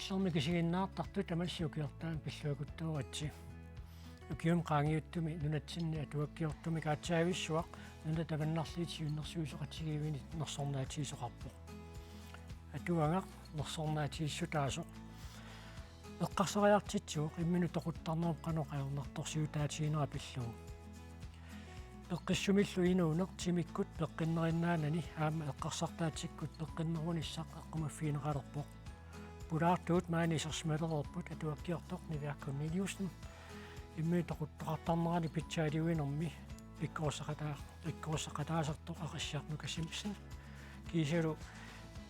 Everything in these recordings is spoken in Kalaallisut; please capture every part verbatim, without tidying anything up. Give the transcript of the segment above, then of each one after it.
Sermi kisiginnaartartut tamassi ukiortaami pilluakuttooritsi. Ukiumi qaangiuttumi nunatsinni atuakkiortumik aatsaavissuaq Nunat Avannarliit Siunnersuisoqatigiivinit nersornaatigisoqarpoq. Atuagaq nersornaatigiissutaasoq eqqarsariartitsivoq imminut toquttarnerup qanoq ajornartorsiutaatiginera pillugu. Peqqissumillu inuuneq timikkut peqqinnerinnaanani aamma eqqarsartaatsikkut peqqinnerunissaq eqqumaffigineqalerpoq. Pulaartugut maani isersimalereerput atuakkiortoq Niviaq Korneliussen, imminut toquttoqartarnerani pitsaaliuinermi pikkorissaqataa-, pikkorissaqataasartoq Aqissiaq Nuka Simpson, kiisalu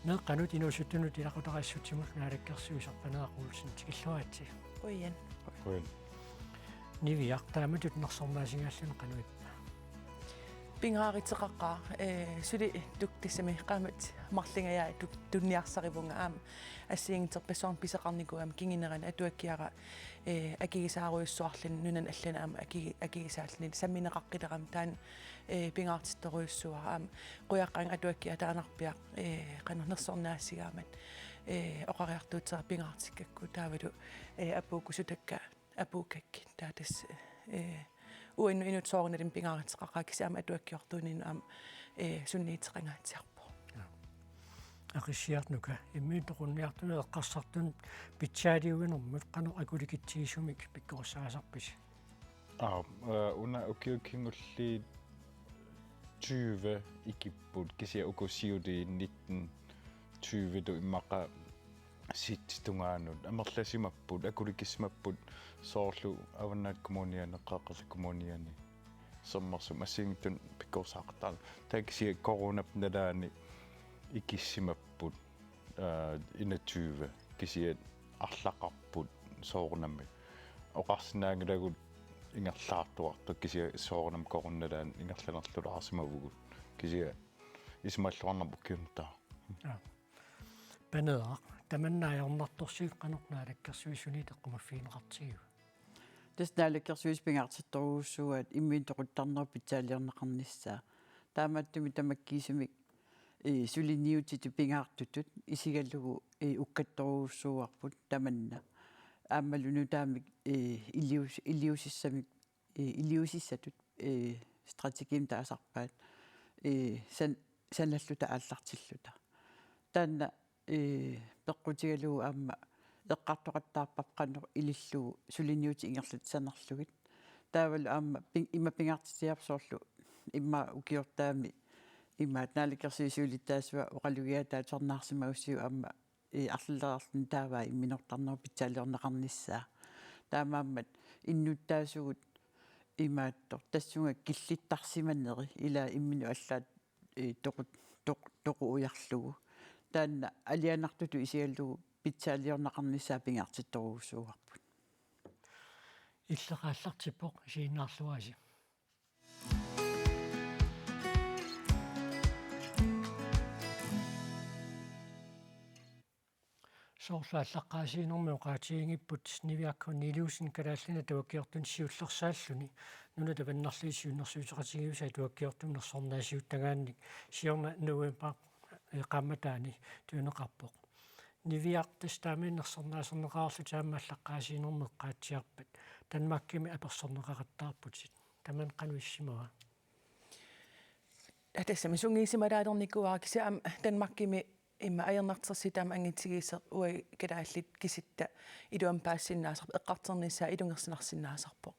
meeqqanut inuusuttunut ilaqutariissutsimut naalakkersuisoq Paneeraq Olsen. Tikilluaritsi. Qujan. Qujan. Niviaq, taamatut nersornaasigaalluni qanoq ippa? Pingaaruteqaqaaq, ee, suli tuk-, tassami qaammat marlungajaat tuk-, tunniarsarivunga aamma assigiinngitsorpassuarnik pisoqarnikuugama kingunerani atuakkiara, ee, akigisaarujussuarluni nunani allani aamma aki-, akigisaalluni sammineqaqqilerami taanna, ee, pingaartittorujussuara aamma qujaqqaanga atuakkiaq taannarpiaq, ee, qanoq nersornaasigaammat, ee, oqariartuutera pingaartikkakku taavalu, ee, apuukkusutakka apuukkakkit. Taava tassa, ee, uannut inuttut soorunalimi pingaaruteqaqaaq kisianni aamma atuakkiortuuninni aamma, ee, sunniuteqangaatsiarpoq. Aqissiaq Nuka, imminut toqunniartunut eqqarsartunut pitsaaliuinermut qanoq akulikitsigisumik pikkorissaasarpisi? Aa, ee, una ukiut kingulliit tyve ikipput, kisianni uku siuliini nitten tyve-tut immaqa sitsit tungaanut amerlasimapput, akulikissimapput, soorlu Avannaata Kommuniani, Qeqertalik Kommuniani, Sermersumi assigiinngitsunik pikkorissaaqattaarluni. Taava kisianni coronap nalaani ikissimapput, aa, enogtyve, kisianni arlaqarput soorunami. Oqarsinnaanngilagut ingerlaartuartut, kisianni soorunami coronap nalaani ingerlanerlulaarsimavugut. Kisianni isumalluarnarpoq ukiunut taava. Aa. Paneeraq, tamanna ajornartorsiut qanoq Naalakkersuisuniit eqqumaffigineqartigiva? Tassa Naalakkersuisut pingaartittorujussuuaat imminut toquttarnerup pitsaaliorneqarnissaa. Taamaattumik tamakkiisumik, ee, suliniutitut pingaartutut isigalugu, ee, ukkattorujussuuarput tamanna. Aammalu nutaamik, ee, ilius-, iliuusissamik, ee, iliuusissatut, ee, strategiimik taasarpaat, ee, san-, sanalluta aallartilluta. Taanna, ee, peqqutigalugu aamma eqqartoqattaarparput qanoq ilillugu suliniutit ingerlatissanerlugit. Taavalu aamma pin-, ima pingaartitsiarput soorlu immaqa ukiortaami imaat Naalakkersuisut siulittaasuat oqalugiaat taava tusarnaarsimagussiuk aamma, ee, arlaleriarluni taava imminortarnerup pitsaaliorneqarnissaa. Taamaammat innuttaasugut imaattoq tassunga killittarsimaneri ilaa imminut allaat, ee, toqu-, toqu-, toqu ujarlugu. Taanna alianartutut isigalugu pitsaaliorneqarnissaa pingaartittorujussuuarput. Illit aallartippoq, isiginnaarluarisi. Soorlu aallaqqaasiinermi oqaatiginngipput Niviaq Korneliussen Kalaallit Nunaat Atuakkiortunut siullersaalluni Nunat Avannarliit Siunnersuisoqatigiivisa atuakkiortumik nersornaasiuttagaannik siorna novembarip, ee, qaammataani tunineqarpoq. Niviaq, tassa taamani nersornaaserneqareerlutit aamma aallaqqaasiinermi eqqaatsiarpat Danmarkimi apersorneqaqattaarputit. Tamanna qanoq issimava? Tassami sungiusimalaalernikuuara kisianni aamma Danmarkimi immaqa ajornartorsiut taama angitsigisoq uagut kalaallit kisitta iluamik paasisinnaasarpoq, eqqartornissaa ilungersunarsinnaasarpoq.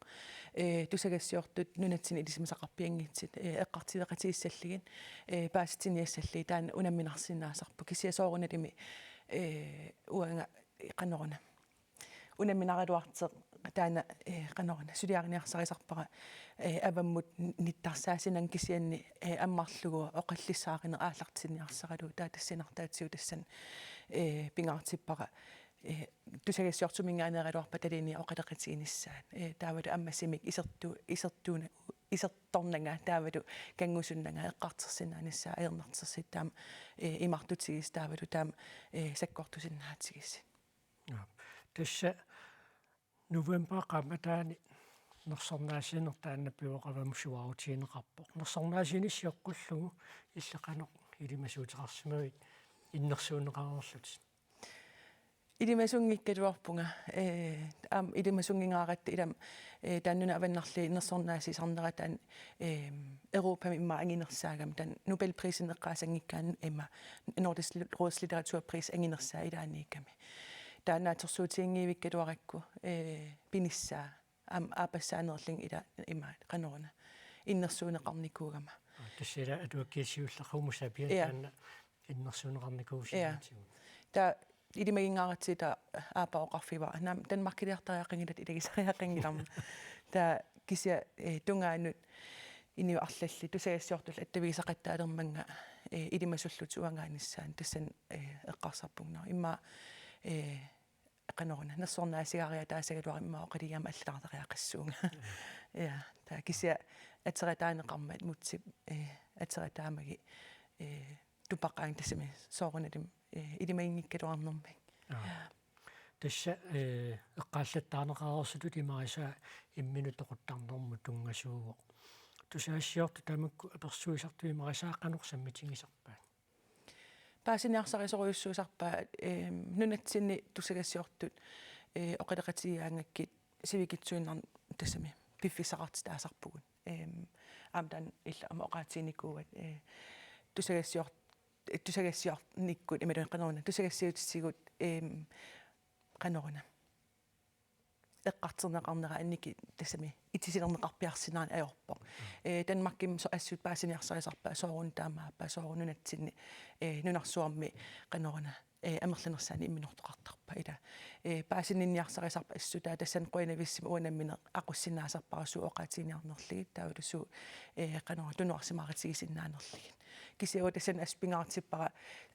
Ee, tusagassiortut nunatsinni ilisimasaqarpianngitsut, ee, eqqartueqatigiissallugit, ee, paasitsiniassallugit taanna unamminarsinnaasarpoq. Kisianni soorunalimi, ee, uanga qanoruna unamminaraluartoq taanna, ee, qanoruna suliariniarsarisarpara, ee, avammut nittarsaassinanga kisianni, ee, ammarlugu oqallissaarineq aallartinniarsaralugu taava tassa siunertaatigut tassani, ee, pingaartippara, ee, tusagassiortuminngaanneeraluarpat talinni oqaloqatiginissaat. Ee, taavalu ammasumik isertu-, isertuuna-, isertornanga taavalu kanngusunnanga eqqartorsinnaanissaa ajornartorsiut taama, ee, imartutigisut taavalu taama, ee, sakkortusinnaatigisut. Aa, tassa novembarip qaammataani nersornaasiineq taanna pivoqavammi suaarutigineqarpoq. Nersornaasiinissi oqqullugu illit qanoq ilimasuuteqarsimavit innersuunneqareerlutit? Ilimasunngikkaluarpunga, eh, aamma ilimasunngingaaratta ilami, eh, taanna una avannarli nersornaasiisarnera taanna, eh, Europami immaqa anginersaagami taanna Nobelprisinik eqqaasanngikkaanni immaqa Nordisk Råds litteraturpris anginersaa ilaanniikkami. Taanna naatsorsuutiginngivikkaluarakku, eh, pinissaa. Aamma aappassaanerlunga ila ima qanoruna innersuunneqarnikuugama. Aa, tassa ila atuakkiat siulleq Homo sapiens. Ja. Taanna innersuunneqarnikuusimaatigut. Ja. Taava ilimaginngaaratsigu taava aappaa oqarfigivara. Naamik, Danmarkiliartariaqanngilat ilagisariaqanngilarma. Taava kisianni, eh, tungaanut inuit arlallit tusagassiortullu attavigisaqattaalermannga, eh, ilimasullutik uangaanissaannut tassani, eh, eqqarsarpunga. Immaqa, eh, qanoruna, nersornaasigaariataasagaluarama immaqa oqiliigama allalaartariaqassuunga. Ja, taava kisianni aterataaneqarmat Mutsip, eh, aterataammagit, eh, tupaqaanga tassami soorunalimi, eh, ilimaginngikkaluarnermik. Aa. Ja. Tassa, eh, eqqaallattaarneqareersutut imarisaa imminut toquttarnermut tunngasuuvoq. Tusagassiortut tamakku apersuisartut imarisaa qanoq sammitigisarpaat? Paasiniarsarisorujussuusarpaat, ehm, nunatsinni tusagassiortut, eh, oqaloqatigigaangakkit sivikitsuinnarnik tassami piffissaqartitaasarpugut. Ehm, aamma taanna illit aamma oqaatiginikuuat, eh, tusagassior-, tusagassiornikkut imaluunniit qanoruna tusagassiuutitigut, ehm, qanoruna eqqartorneqarnera annikit tassami itisilerneqarpiarsinnaanera ajorpoq. Mm. Eh, Danmarkimi so-, assut paasiniarsarisarpaat sooruna taamaappat, sooruna nunatsinni, eh, nunarsuarmi qanoruna, eh, amerlanersaannik imminortoqartarpa ila. Eh, paasininniarsarisarput assut taava tassani qujanavissumik uanga nammineq aqussinnaasarpara suut oqaatiginiarnerlugit taavalu suut, eh, qanoruna tunuarsimaaritigisinnaannerlugit. Kisianni uanga tassani assut pingaartippara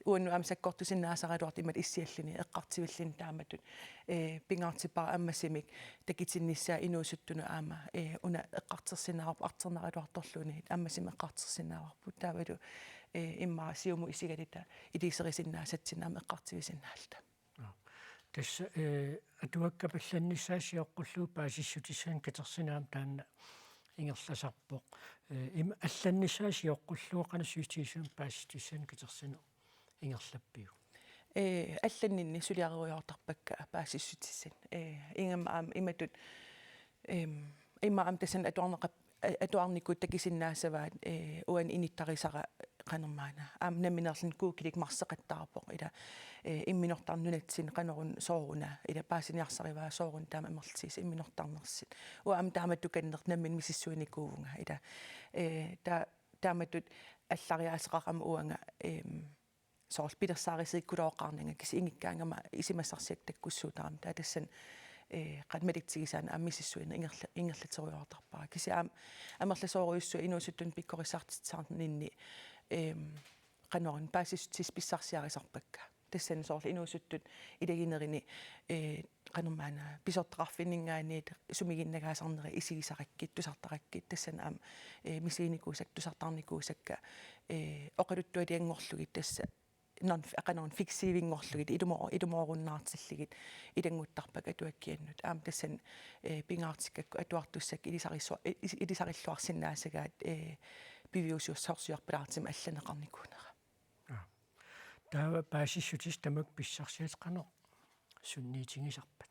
uannut aamma sakkortusinnaasaraluartoq imatut issialluni eqqartuivilluni taamatut, eh, pingaartippara ammasumik takutinnissaa inuusuttunut aamma, eh, una eqqartorsinnaavarput artornaraluartorluunniit ammasumik eqqartorsinnaavarput taavalu, eh, immaqa siumut isigaluta ilisarisinnaasatsinnut aamma eqqartuisinnaalluta. Aa. Tassa, eh, atuakkat allannissaat sioqqullugu paasissutissanik katersineq aamma taanna ingerlasarpoq. Eh, ima allannissaat sioqqullugu qanoq sygeplejerskenik paasissutissanik katersineq ingerlappiuk? Eh, allanninni suliarerujoortarpakka paasissutissat. Eh, ingammik aamma imatut, ehm, immaqa aamma tassani atuarneqar-, a-, atuarnikut takusinnaassavaat, eh, uani inuttarisara qanormaana. Aamma nammineerluni Google-ikkut marseqattaarpoq ila, eh, imminortarneq nunatsinni qanoruna sooruna, ila paasiniarsarivaa sooruna taama amerlatigisut imminortarnersut. Uanga aamma taamatukanneq nammineq misissuinikuuvunga ila. Eh, ta-, taamatut allariaaseqarama uanga, ehm, soorlu pilersaarusiukkulooqaarnanga kisianni ingikkaangama isumassarsiakka takkussuutaarami taava tassani, eh, qanoq malitsigisaanik aamma misissuineq ingerla-, ingerlaterujoortarpara. Kisianni aamma amerlasoorujussuaq inuusuttunut pikkorissartitsisarninni, ehm, qanoruna paasissutissat pissarsiarisarpakka. Tassani soorlu inuusuttut ilaginerini, eh, qanormaana pisortaqarfinninngaanniit sumiginnagaasarnerit isigisarakkit, tusartarakkit, tassani aamma, eh, misiginikuusakka, tusartarnikuusakka, eh, oqaluttualianngorlugit tassa non-, qanoruna fiktivinngorlugit, ilumo-, ilumoorunnaartillugit ilannguttarpakka atuakkiannut. Aamma tassani, eh, pingaartikkakku atuartussakka ilisarissua-, i-, i-, ilisarilluarsinnaasagaat, eh, piviusuussorsuarpilaartumik allaneqarnikuunera. Aa. Taava paasissutissat tamakku pissarsiatit qanoq sunniutigisarpat?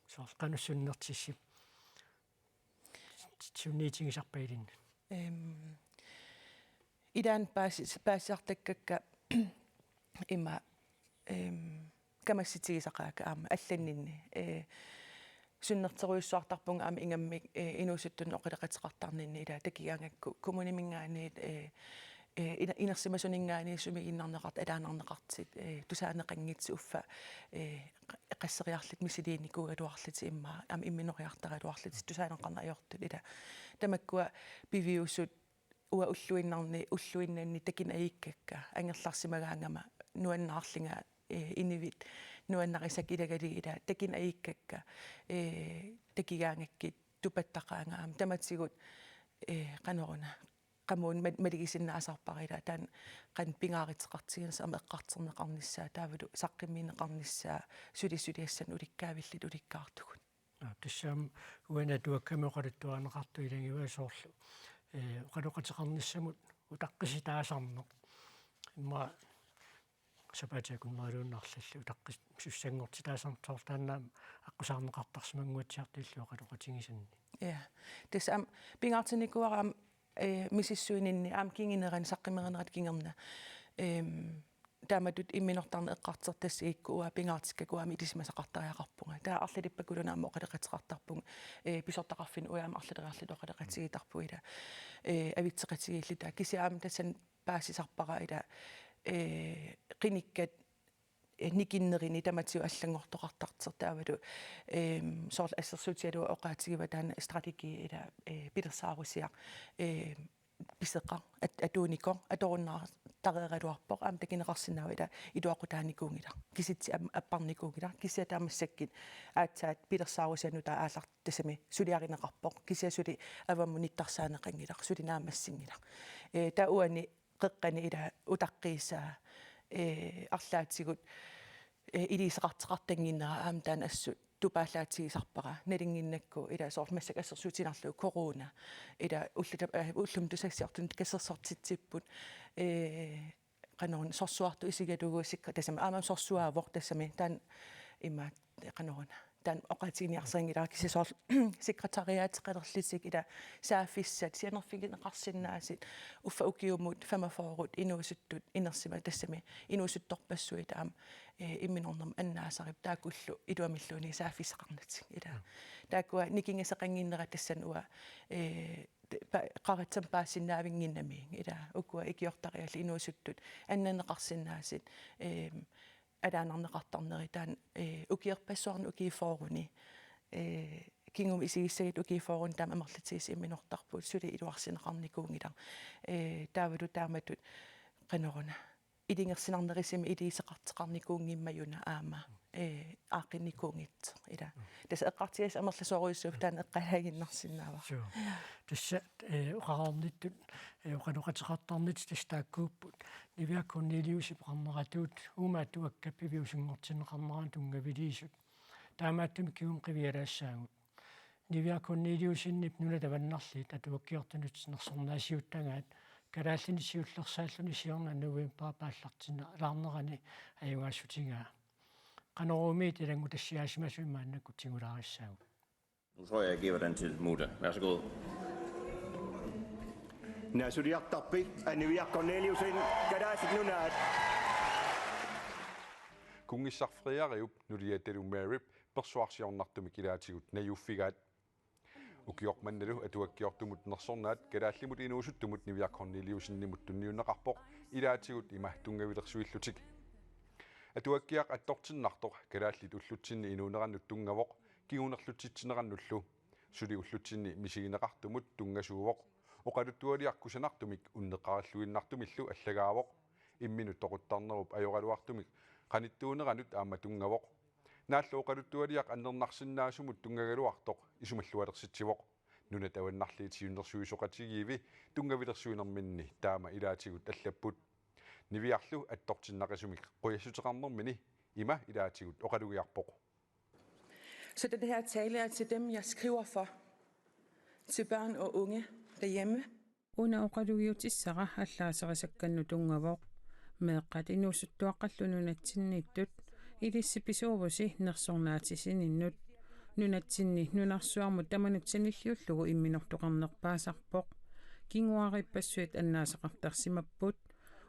Soorlu qanoq sunnertissip-, sunniutigisarpat ilinnut? Ehm, ilaanni paasi-, paasisartakkakka ima, ehm, kamassutigisaqaakka aamma allanninni. Eh, sunnerterujussuartarpunga aamma ingammik, eh, inuusuttunut oqaloqateqartarninni ila takugaangakku kommuniminngaanniit, eh, eh, ina-, inersimasuninngaanniit sumiginnarneqartut, alaannarneqartut, eh, tusaaneqanngitsut uffa, eh, qa-, qasseriarlutik misiliinikuugaluarlutik immaqa aamma imminoriartaraluarlutik tusaaneqarneq ajortut ila. Tamakkua piviusut uanga ulluinnarni, ulluinnanni takuneq ajukkakka, angerlarsimagaangama nuannaarlunga, eh, inuit nuannarisakka ilagalugit ila takuneq ajukkakka, eh, takugaangakkit tupattaqaanga aamma tamatigut, eh, qanoruna, qamuuna ma-, malugisinnaasarpara ila taanna qanoq pingaaruteqartiginersoq aamma eqqartorneqarnissaa taavalu saqqummiunneqarnissaa suli suliassanik ulikkaavillugit ulikkaartugut. Aa, tassa aamma uani atuakkami oqaluttuarineqartut ilagivaat soorlu, eh, oqaloqateqarnissamut utaqqisitaasarneq. Immaqa sapaatip-akunneriluunniit arlallit utaqqis-, sussanngortitaasarneq soorlu taanna aqqusaarneqartarsimannguatsiartuulluni oqaloqatigisanni. Ja. Tassa aamma pingaartinnikuuara aamma, eh, misissuininni aamma kingunerani saqqummiuneratta kingorna. Ehm, taamatut imminortarneq eqqartortassagikku uanga pingaartikkakku aamma ilisimasaqartariaqarpunga. Taava arlalippakuluunniit aamma oqaloqateqartarpunga, eh, pisortaqarfinni uagut aamma arlaleriarluta oqaloqatigiittarpugut ila, eh, avitseqatigiilluta. Kisianni aamma tassani paasisarpara ila, eh, qinikkat, eh, nikinnerini tamatigut allanngortoqartartoq taavalu, ehm, soorlu assersuutigalugu oqaatigivat taanna strategi ila, eh, pilersaarusiaq, eh, piseqar-, at-, atuunikoq, atorunnaartareeraluarpoq, aamma takuneqarsinnaavoq ila iluaqutaanikuunngilaq, kisitsisit am-, apparnikuunngilaq, kisianni taava massakkut aatsaat pilersaarusiaq nutaaq aallartitami suliarineqarpoq, kisianni suli avammut nittarsaaneqanngilaq, suli naammassinngilaq. Eh, taava uani qeqqani ila utaqqiisaa, eh, arlaatigut, eh, iliuuseqartoqartannginnera aamma taanna assut tupaallaatigisarpara, nalunnginnakku ila soorlu massakkut assersuutigiinnarlugu corona, ila ulluta-, eh, ullumi tusagassiortuni katersortitsipput, eh, qanoruna sorsuartut isigalugu sikka-, tassami aamma sorsuavoq tassami taanna ima qanoruna taanna oqaatiginiarsarinngilara kisianni soorlu sekretariateqalerlutik ila saaffissat sianerfigineqarsinnaasut uffa ukiumut femogfyrre inuusuttut inersimasut tassami inuusuttorpassuit aamma, eh, imminornermi annaasarput taakkullu iluamilluunniit saaffissaqarnatik ila. Taakkua nikingasoqannginnerat tassani uanga, eh, te-, pa-, qaratsamik paasisinnaannginnami ila ukua ikiortariallit inuusuttut annaneqarsinnaasut, eh, alaannarneqartarneri taanna, eh, ukiorpassuarni ukiut fyrreni, eh, kingumut isigissagutta ukiut fyrreni taama amerlatigisut imminortarput suli iluarsineqarnikuunngilaq. Eh, taavalu taamatut qanoruna ilungersunarnerusumik iliuuseqartoqarnikuunngimmajuna aamma, eh, aaqqinnikuunngitsoq ila. Tassa eqqartugassat amerlasoorujussuupput taanna eqqaalaaginnarsinnaavara. Suu. Tassa, eh, oqareernittut, eh, oqaloqateqartarnittut tassa taakkuupput. Niviaq Korneliusip oqarneratuut uuma atuakkat piviusunngortinneqarneranut tunngaviliisut. Taamaattumik kingumut qivialaassaagut. Niviaq Korneliussenip Nunat Avannarliit atuakkiortunut nersornaasiuttagaat kalaallinik siullersaalluni siorna novembarip aallartinnilaarnerani ajugaassutigaa. Qanoruumiit ilanngutassiaasimasumik maannakkut tigulaarissaagut. Nu tror jeg, jeg giver den til Muda. Værsgo. Naasuliartarpit, Niviaq Korneliussen, Kalaallit Nunaat. Kunngissaq Frederiup nuliatalu Maryp persuarsiornartumik ilaatigut najuuffigaat. Ukioq mannalu atuakkiortumut nersornaat kalaallimut inuusuttumut Niviaq Korneliussenimut tunniunneqarpoq ilaatigut ima tunngavilersuillutik. Atuakkiaq attortinnartoq kalaallit ullutsinni inuunerannut tunngavoq kingunerlutsitsinerannullu. Suli ullutsinni misigineqartumut tunngasuuvoq. Oqaluttualiaq kusanartumik unneqqarilluinnartumillu allagaavoq. Imminut toquttarnerup ajoraluartumik qanittuuneranut aamma tunngavoq. Naallu oqaluttualiaq annernarsinnaasumut tunngagaluartoq isumallualersitsivoq. Nunat Avannarliit siunnersuisoqatigiivi tunngavilersuinerminni taama ilaatigut allapput. Niviarlu attortinnaqisumik qujassuteqarnermini ima ilaatigut oqalugiarpoq. Så den her tale er til dem, jeg skriver for. Til børn og unge derhjemme. Una oqalugiutissara allaaserisakkanut tunngavoq. Meeqqat inuusuttuaqqallu nunatsinniittut, ilissi pisuuvusi nersornaatisininnut. Nunatsinni nunarsuarmut tamanut sanilliullugu imminortoqarnerpaasarpoq. Kinguaariippassuit annaasaqartarsimapput.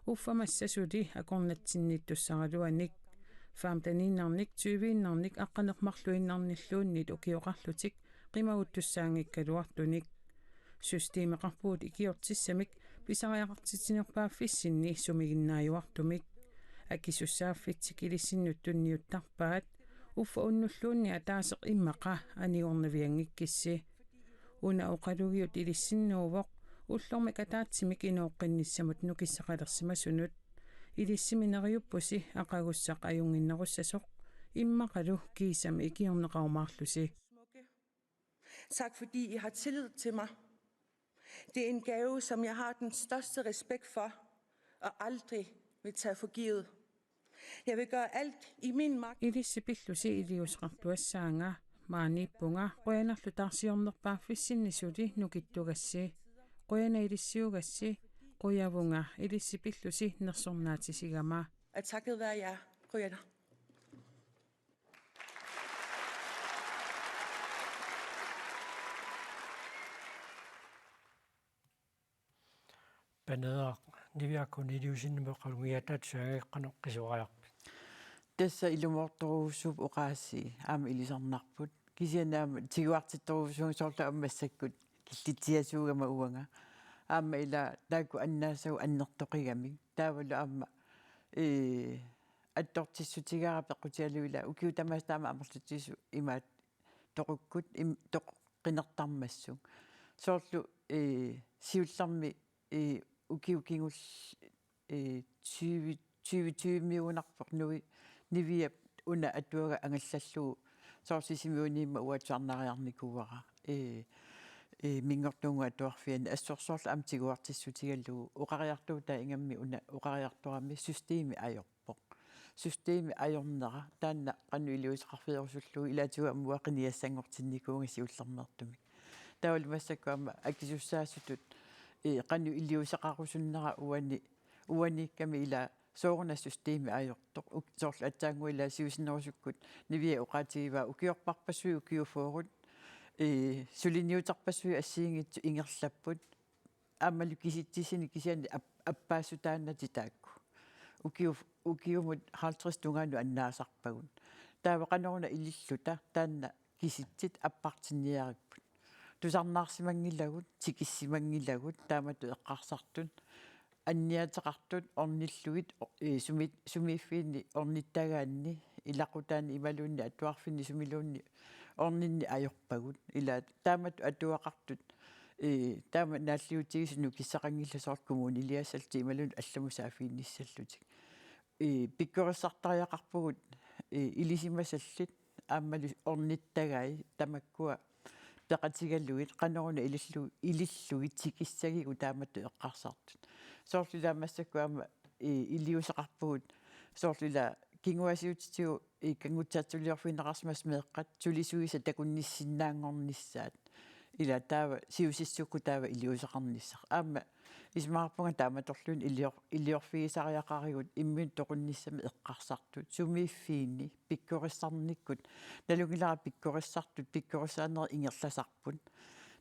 Uffa massasuli akornatsinniittussaraluanik. Femteniinnarnik, tyveinnarnik aqqaneq-marluinnarnilluunniit ukioqarlutik qimaguttussaanngikkaluartunik. Systemeqarpugut ikiortissamik pisariaqartitsinerpaaffissinni sumiginnaajuartumik. Akisussaaffitsik ilissinnut tunniuttarpaat, uffa unnulluunniit ataaseq immaqa anigornavianngikkissi. Una oqalugiut ilissinnuuvoq ullormik ataatsimik inooqqinnissamut nukissaqalersimasunut. Ilissimi neriuppusi aqagussaq ajunnginnerussasoq, immaqalu kiisami ikiorneqarumaarlusi. Tak fordi I har tillid til mig. Det er en gave, som jeg har den største respekt for og aldrig vil tage for givet. Jeg vil gøre alt i min magt. Ilissi pillusi iliuuseqartuassaanga, maaniippunga qujanarlu taarsiornerpaaffissinni suli nukittugassi. Qujanaq ilissiugassi, qujavunga ilissi pillusi nersornaatisigama. Og takket være jer, Brianna. Paneeraq Niviaq Korneliussenimut qanorpiaq qisuariarpit? Tassa ilumoortorujussuupput oqaasii aamma ilisarnarput. Kisianni aamma tiguartittorujussuuvunga soorlu aamma massakkut killitsiasuugama uanga. Aamma ila taakku annaasagut annertoqigamik. Taavalu aamma ee attortissutigaara peqqutigalugu ila ukiut tamaasa taama amerlatigisut imaattoqukkut im-, toq-, qinertarmassuk. Soorlu ee siullermik ee ukiut kingul- ee tyve, tyve tyvemiugunarpoq Nuvi-, Niviap una atuagaq angallallugu soorlu Sisimiuniimmat uanga tusarnaariarnikuuara. Ee, ee, Minngortuunnguup Atuarfiani assorsuarlu aamma tiguartissutigalugu oqariartuutaa ingammik una oqariartorami systemi ajorpoq. Systemi ajornera taanna qanoq iliuuseqarfigerusullugu ilaatigut aamma uanga qinigassanngortinnikuuvunga siullermeertumik. Taavalu massakkut aamma akisussaasutut ee qanoq iliuuseqarusunnera uani uaniikkami ila sooruna systemi ajortoq. Uk-, soorlu aatsaannguaq ila siusinnerusukkut Niviaq oqaatigivaa ukiorparpassuit ukiut fyrret, ee, suliniuterpassuit assigiinngitsut ingerlapput. Aammalu kisitsisinit kisianni ap-, appaassutaannatik taakku. Ukiu-, ukiumut halvtreds tungaanut annaasarpagut. Taava qanoruna ililluta taanna kisitsit appartinniaripput. Tusarnaarsimanngilagut, tikissimanngilagut, taamatut eqqarsartut, anniaateqartut, ornillugit, o-, ee, sumi-, sumiiffiini ornittagaanni, ilaqutaani imaluunniit atuarfinni sumiluunniit orninni ajorpagut. Ila taamatut atuaqartut, ee, taama naalliuutigisut nukissaqanngillat soorlu kommuniliassallutik imaluunniit allamut saaffiginnissallutik. Ee, pikkorissartariaqarpugut, ee, ilisimasallit aammalu ornittagai tamakkua peqatigalugit qanoruna ilillu-, ilillugit tikissagigut taamatut eqqarsartut. Soorlu ila massakkut aamma, ee, iliuuseqarpugut soorlu ila kinguaassiuutitigut, ee, kanngutsaatsuliorfigineqarsimasut meeqqat sulisuisa takunnissinnaanngornissaat. Ila taava siusissukkut taava iliuuseqarnissaq. Aamma isumaqarpunga taamatorluinnaq ilior-, iliorfigisariaqarigut imminut toqunnissamik eqqarsartut. Sumiiffiini pikkorissarnikkut. Nalunngilara pikkorissartut, pikkorissaanerit ingerlasarput.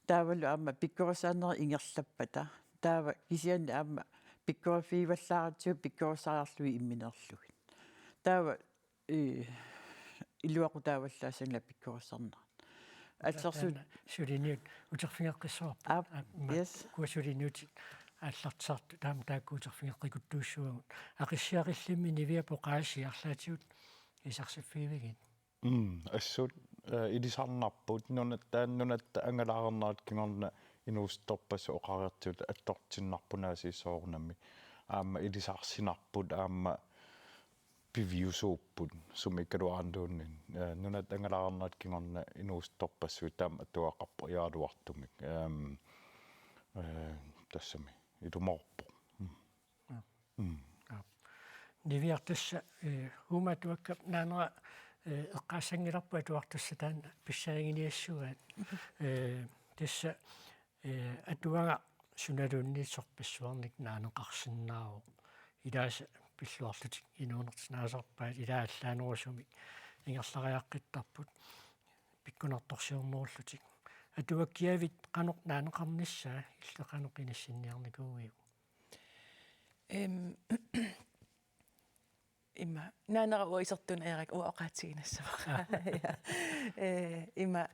Taavalu aamma pikkorissaanerit ingerlappata. Taava kisianni aamma pikkoriffigivallaaratsigu pikkorissariarlugit imminerlugit. Taava ee, iluaqutaavallaassanngilaq pikkorissarnerat. Assersuut. Taanna suliniut uterfigeqqissavarput. Aap, aap, ma-, yes. Kua suliniutit aallartisartut taama taakku uterfigeqqikuttuussuagut. Aqissiaqillimmi Niviap oqaasii arlaatigut isarsiffigivigiuk? Mm, assut, ee, ilisarnarput nunat-, taanna nunatta angalaareernerat kingorna inuusuttorpassuit oqariartuutit attortinnarput aasiit soorunami. Aamma ilisarsinarput aamma piviusuupput sumikkaluarluunniit. Ee, nunatta angalaareernerat kingorna inuusuttorpassuit taama atuaqarpoq ajoraluartumik. Ehm, ee, tassami ilumoorpoq. Mm. Aa. Mm. Aa. Niviaq tassa, ee, uuma atuakkap naanera, ee, eqqaassanngilarput atuartussaq taanna pissanganiliassuaat. Ee, tassa ee, atuagaq sunaluunniit sorpassuarnik naaneqarsinnaavoq. Ilaasa pilluarlutik inuunertik naasarpaat, ilaa allaanerusumik ingerlariaqqittarput, pikkunartorsiornerullutik. Atuakkiavit qanoq naaneqarnissaa, illit qanoq inissinniarnikuuiuk? Em, Ima, naanera uanga isertuni ajorakkit uanga oqaatiginassavara. Aa. Ja. Ee, ima,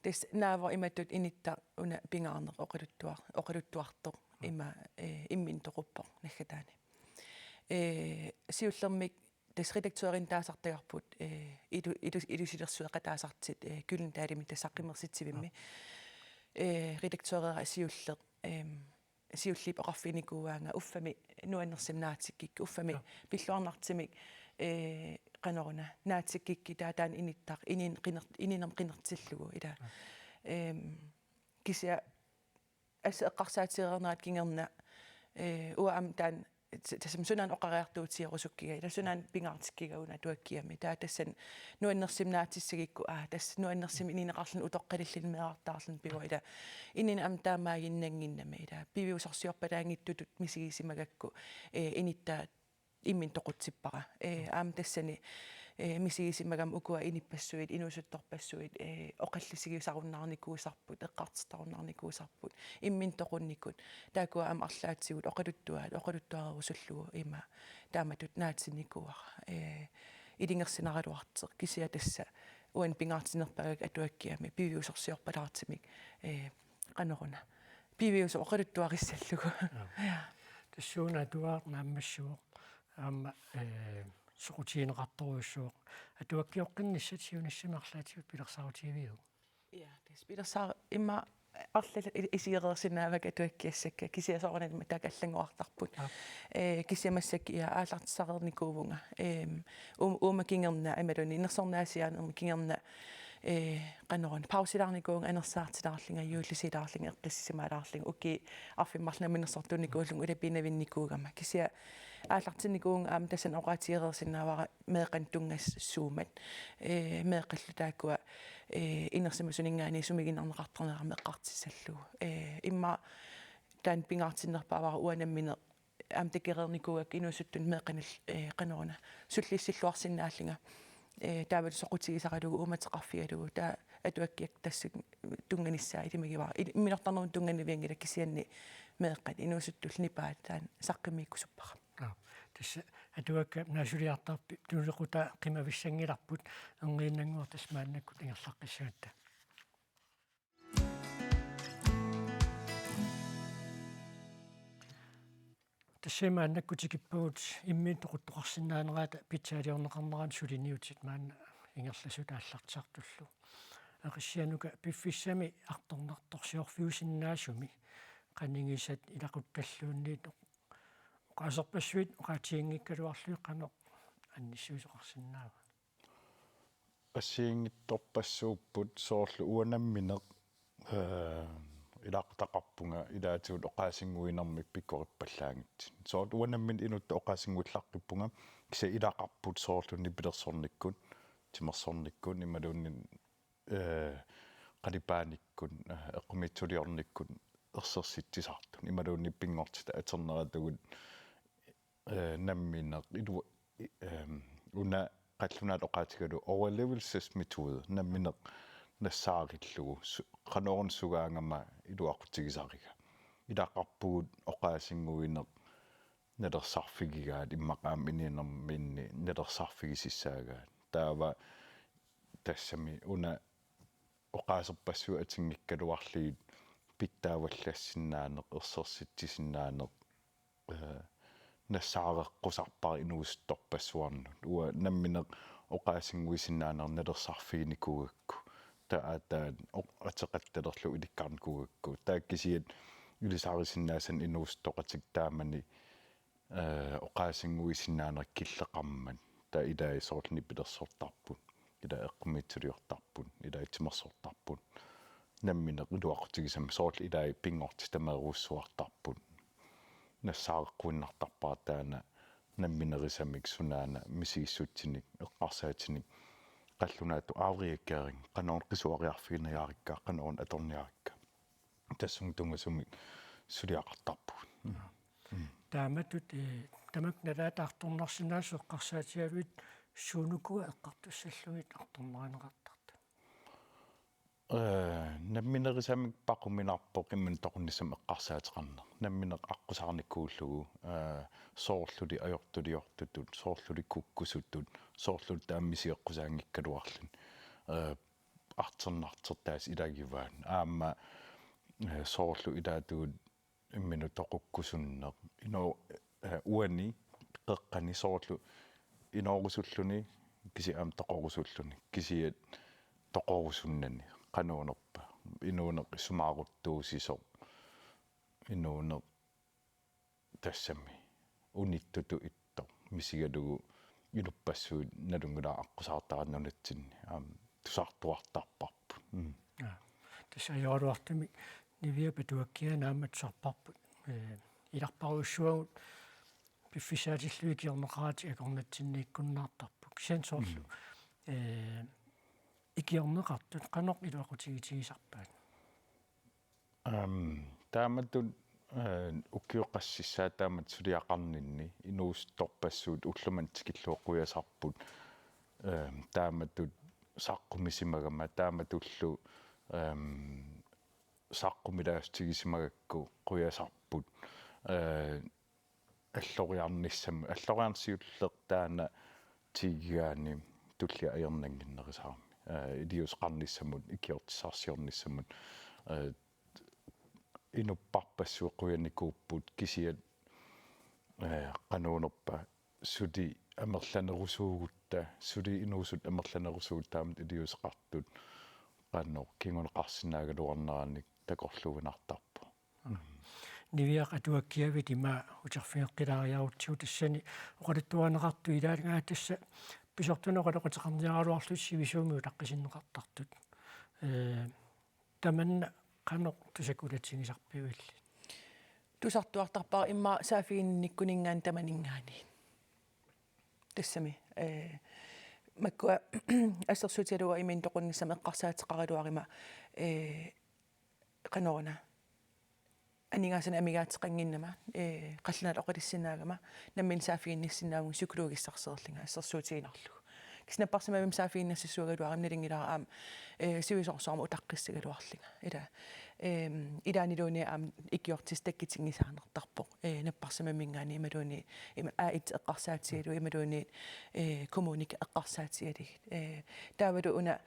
tassa naavoq imatut inittaq una pingaarneq oqaluttuar-, oqaluttuartoq. Aa. Ima, ee, imminut toquppoq naggataani. Ee, siullermik tassa redaktørinut taasartagarput, ee, ilu-, ilu-, ilusilersueqataassartut, ee, Gyldendalimi tassa Saqqimersitsivimmi. Aa. Ee, redaktørera siulleq, em, siulliup oqarfiginikuuaanga uffami nuannersumik naatikkikkit, uffami. Joo. Pilluarnartumik, ee, qanoruna, naatikkikkit taava taanna inittaq, inin qiner-, ininermut qinertillugu, ilaa. Joo. Ehm, kisianni assut eqqarsaatigereernerat kingorna, ee, uanga aamma taanna, t-, tassami sunaana oqariartuutigerusukkiga, ilaa sunaana pingaartikkiga una atuakkiami. Taava tassani nuannersumik naatissagukku, aa, tassa nuannersumik inineqarluni utoqqalilluni meerartaarluni pivoq, ilaa. Inini aamma taamaaginnannginnami, ilaa. Piviusorsiorpalaanngitsutut misigisimagakku, ee, inittaat imminut toqutsippara. Ee, aamma tassani, ee, misigisimagama ukua inuppassuit, inuusuttorpassuit, ee, oqallisigisarunnaarnikuusarput, eqqartortarunnaarnikuusarput. Immini toqunnikut, taakku aamma arlaatigut oqaluttuaat, oqaluttuarusutullugu ima taamatut naatsinnikuuara. Ee, ilungersunaraluartoq, kisianni tassa uani pingaartinnerpaagakku atuakkiami piviusorsiorpalaartumik, ee, qanoruna. Piviusoq oqaluttuarissallugu. Aap. Ja. Tassuuna atuagaq naammassivoq. Aamma, ee, soqutigineqartorujussuuvoq. Atuakkioqqinnissat siunissami arlaatigut pilersaarutigiviuk? Ja, tassa pilersaar-, immaqa arlallit i-, isigereersinnaavakka atuakkiassakka, kisianni soorunami taakku allanngorartarput. Aap. Ee, kisianni massakkut, ja, aallartissareernikuuvunga. Eem, uum-, uuma kingorna imaluunniit nersornaasiaanerma kingorna, ee, qanoruna, pausilaarnikuuvunga, anersaartilaarlunga, juullisilaarlunga, eqqissisimaalaarlunga, ukiut arfineq-marluk namminersortuunikuullunga ulapiinnavinnikuugama. Kisianni aallartinnikuuvunga aamma tassani oqaatigereersinnaavara meeqqanut tunngassuummat. Ee, meeqqallu taakkua, ee, inersimasuninngaanniit sumiginnarneqartarnerat aamma eqqartussallugu. Ee, immaqa taanna pingaartinnerpaavara uanga nammineq aamma takoreernikuugakku inuusuttunut meeqqanut, ee, qanoruna, sullissilluarsinnaallunga. Ee, taavalu soqutigisaralugu uummateqarfigalugu, taava atuakkiaq tassa tunnganissaa ilimagivara. Il-, imminortarnermut tunngavianngilaq, kisianni meeqqat inuusuttullu nipaat taanna saqqummiukkusuppara. Aap. Tassa atuakkat naasuliartartut tunuliaqutaq qimavissanngilarput, erniinnannguaq tassa maannakkut ingerlaqqissagatta. Tassa maannakkut tikippagut imminut toquttoqarsinnaanerata pitsaaliorneqarnerani suliniutit maanna ingerlasut aallartisartullu. Aqissianuka piffissami artornartorsiorfiusinnaasumi qanigisat ilaquttalluunniit oqaaserpassuit oqaatiginngikkaluarlugit qanoq annissuisoqarsinnaava? Assigiinngitsorpassuupput soorlu uanga nammineq, ee, ilaqutaqarpunga ilaatigut oqaasinnguinermik pikkorippallaanngitsunik. Soorlu uanga nammineq inuttut oqaasinnguillaqqippunga, kisianni ilaqarput soorlu nipilersornikkut, timersornikkut, imaluunniit, ee, qalipaanikkut, ee, eqqumiitsuliornikkut ersersitsisartut, imaluunniit pinngortitaq atorneratugut, ee, nammineq ilu-, i-, ehm, una qallunaatut oqaatigalugu overlevelsesmetode, nammineq nassaarillugu su-, qanoruna sugaangama iluaqutigisariga. Ilaqarpugut oqaasinnguineq nalersarfigigaat, immaqa aamma inuunerminni nalersarfigisassaagaat. Taava tassami una oqaaserpassuit atinngikkaluarlugit pitsaavallassinnaaneq, ersersitsisinnaaneq, ee, nassaareqqusaarpara inuusuttorpassuarnut. Uanga nammineq oqaasinnguisinnaaneq nalersarfiginikuugakku. Taava taanna oq-, ateqattalerlugu ilikkarnikuugakku. Taava kisianni ilisarisinnaasannik inuusuttoqatigiit taamani, ee, oqaasinnguisinnaaneq killeqarmat. Taava ilai soorlu nipilersortarput. Ilai eqqumiitsuliortarput. Ilai timersortarput. Nammineq iluaqutigisami soorlu ilai pinngortitaq meerujussuartarput. Nassaareqquinnartarpara taanna nammineerisamik sunaana misigissutsinik, eqqarsaatinik, qallunaatut afregering, qanoruna qisuariarfiginiarikka, qanoruna atorniarikka. Tassunga tunngasunik suliaqartarpugut. Mm. Mm. Taamatut, ee, tamakku nalaata artornarsinnaasoq eqqarsaatigalugit suunukua eqqartussallugit artornarineqartartut? Ee, nammineerisamik paquminarpoq imminut toqunnissamut eqqarsaateqarneq. Nammineq aqqusaarnikuullugu, ee, soorluli ajortuliortutut, soorluli kukkusutut, soorluli taama misigeqqusaanngikkaluarluni. Ee, artornartortaasa ilagivaat. Aamma, ee, soorlu ilaatigut imminut toqukkusunneq. Ino-, ee, uani qeqqani soorlu inoorusulluni, kisianni aamma toqorusulluni, kisianni toqorusunnani, qanoruna, inuuneq isumaaruttuusisoq, inuuneq tassami unittutut ittoq, misigalugu inuppassuit nalunngilaat aqqusaartaraat nunatsinni, aamma tusartuartarparput. Mm. Aa, tassa ajoraluartumik Niviap atuakkiaa aamma tusarparput. Ee, ilarparujussuagut piffissaatillugit ikiorneqaratik akornatsinniikkunnaartarput. Kisianni soorlu, mm, ee, ikiorneqartut qanoq iluaqutigitigisarpaat? Aam, taamatut eh, ukiut qassissaat taamatut suliaqarninni inuusuttorpassuit ullumimut tikillugu qujasarput, eh, taamatut saqqumisimagama taamatullu, ehm, saqqumilaassutigisimagakku qujasarput, eh, alloriarnissamut, alloriarneq siulleq taanna tigigaanni tulliani ajornannginnerusarami. Eh, iliuuseqarnissamut, ikiortissarsiornissamut, eh, inuppassuit qujanikuupput kisianni, eh, qanoruna suli amerlanerusuugutta, suli inuusuttoq amerlanerusugut taamatut iliuuseqartut qanoq kinguneqarsinnaagaluarnerannik takorluuinnartarpoq. Niviaq atuakkiavit ima uterfigeqqilaariarutsigu tassani oqaluttuarineqartut ilaanni tassa pisortanut oqaloqateqarniaraluarlutit sivisuumik utaqqisinneqartartut. Eh, tamanna qanoq tusakulatsigisarpiuk illit? Tusartuartarpara immaqa saaffiginnikkuninngaanniit tamaninngaanniit. Tassami, eh, makkua assersuutigalugu imminut toqunnissamut eqqarsaateqaraluaruma, eh, qanoruna. Aningaasanik amigaateqannginnama, eh, qallunaatut oqalussinnaagama, nammineq saaffiginnissinnaagama psykologissarsiorlunga assersuutigiinnarlugu. Kisianni napparsimmavimmi saaffiginnassasuugaluaruma nalunngilara aamma, eh, sivisoorsuarmut utaqqissagaluarlunga. Ila, ehm, ilaanniluunniit aamma ikiortissat takkutinngisaannartarpoq. Eh, napparsimmaminngaanniit imaluunniit, ima A et eqqarsaatigalugu imaluunniit, eh, kommunit eqqarsaatigalugit. Eh, taavalu una,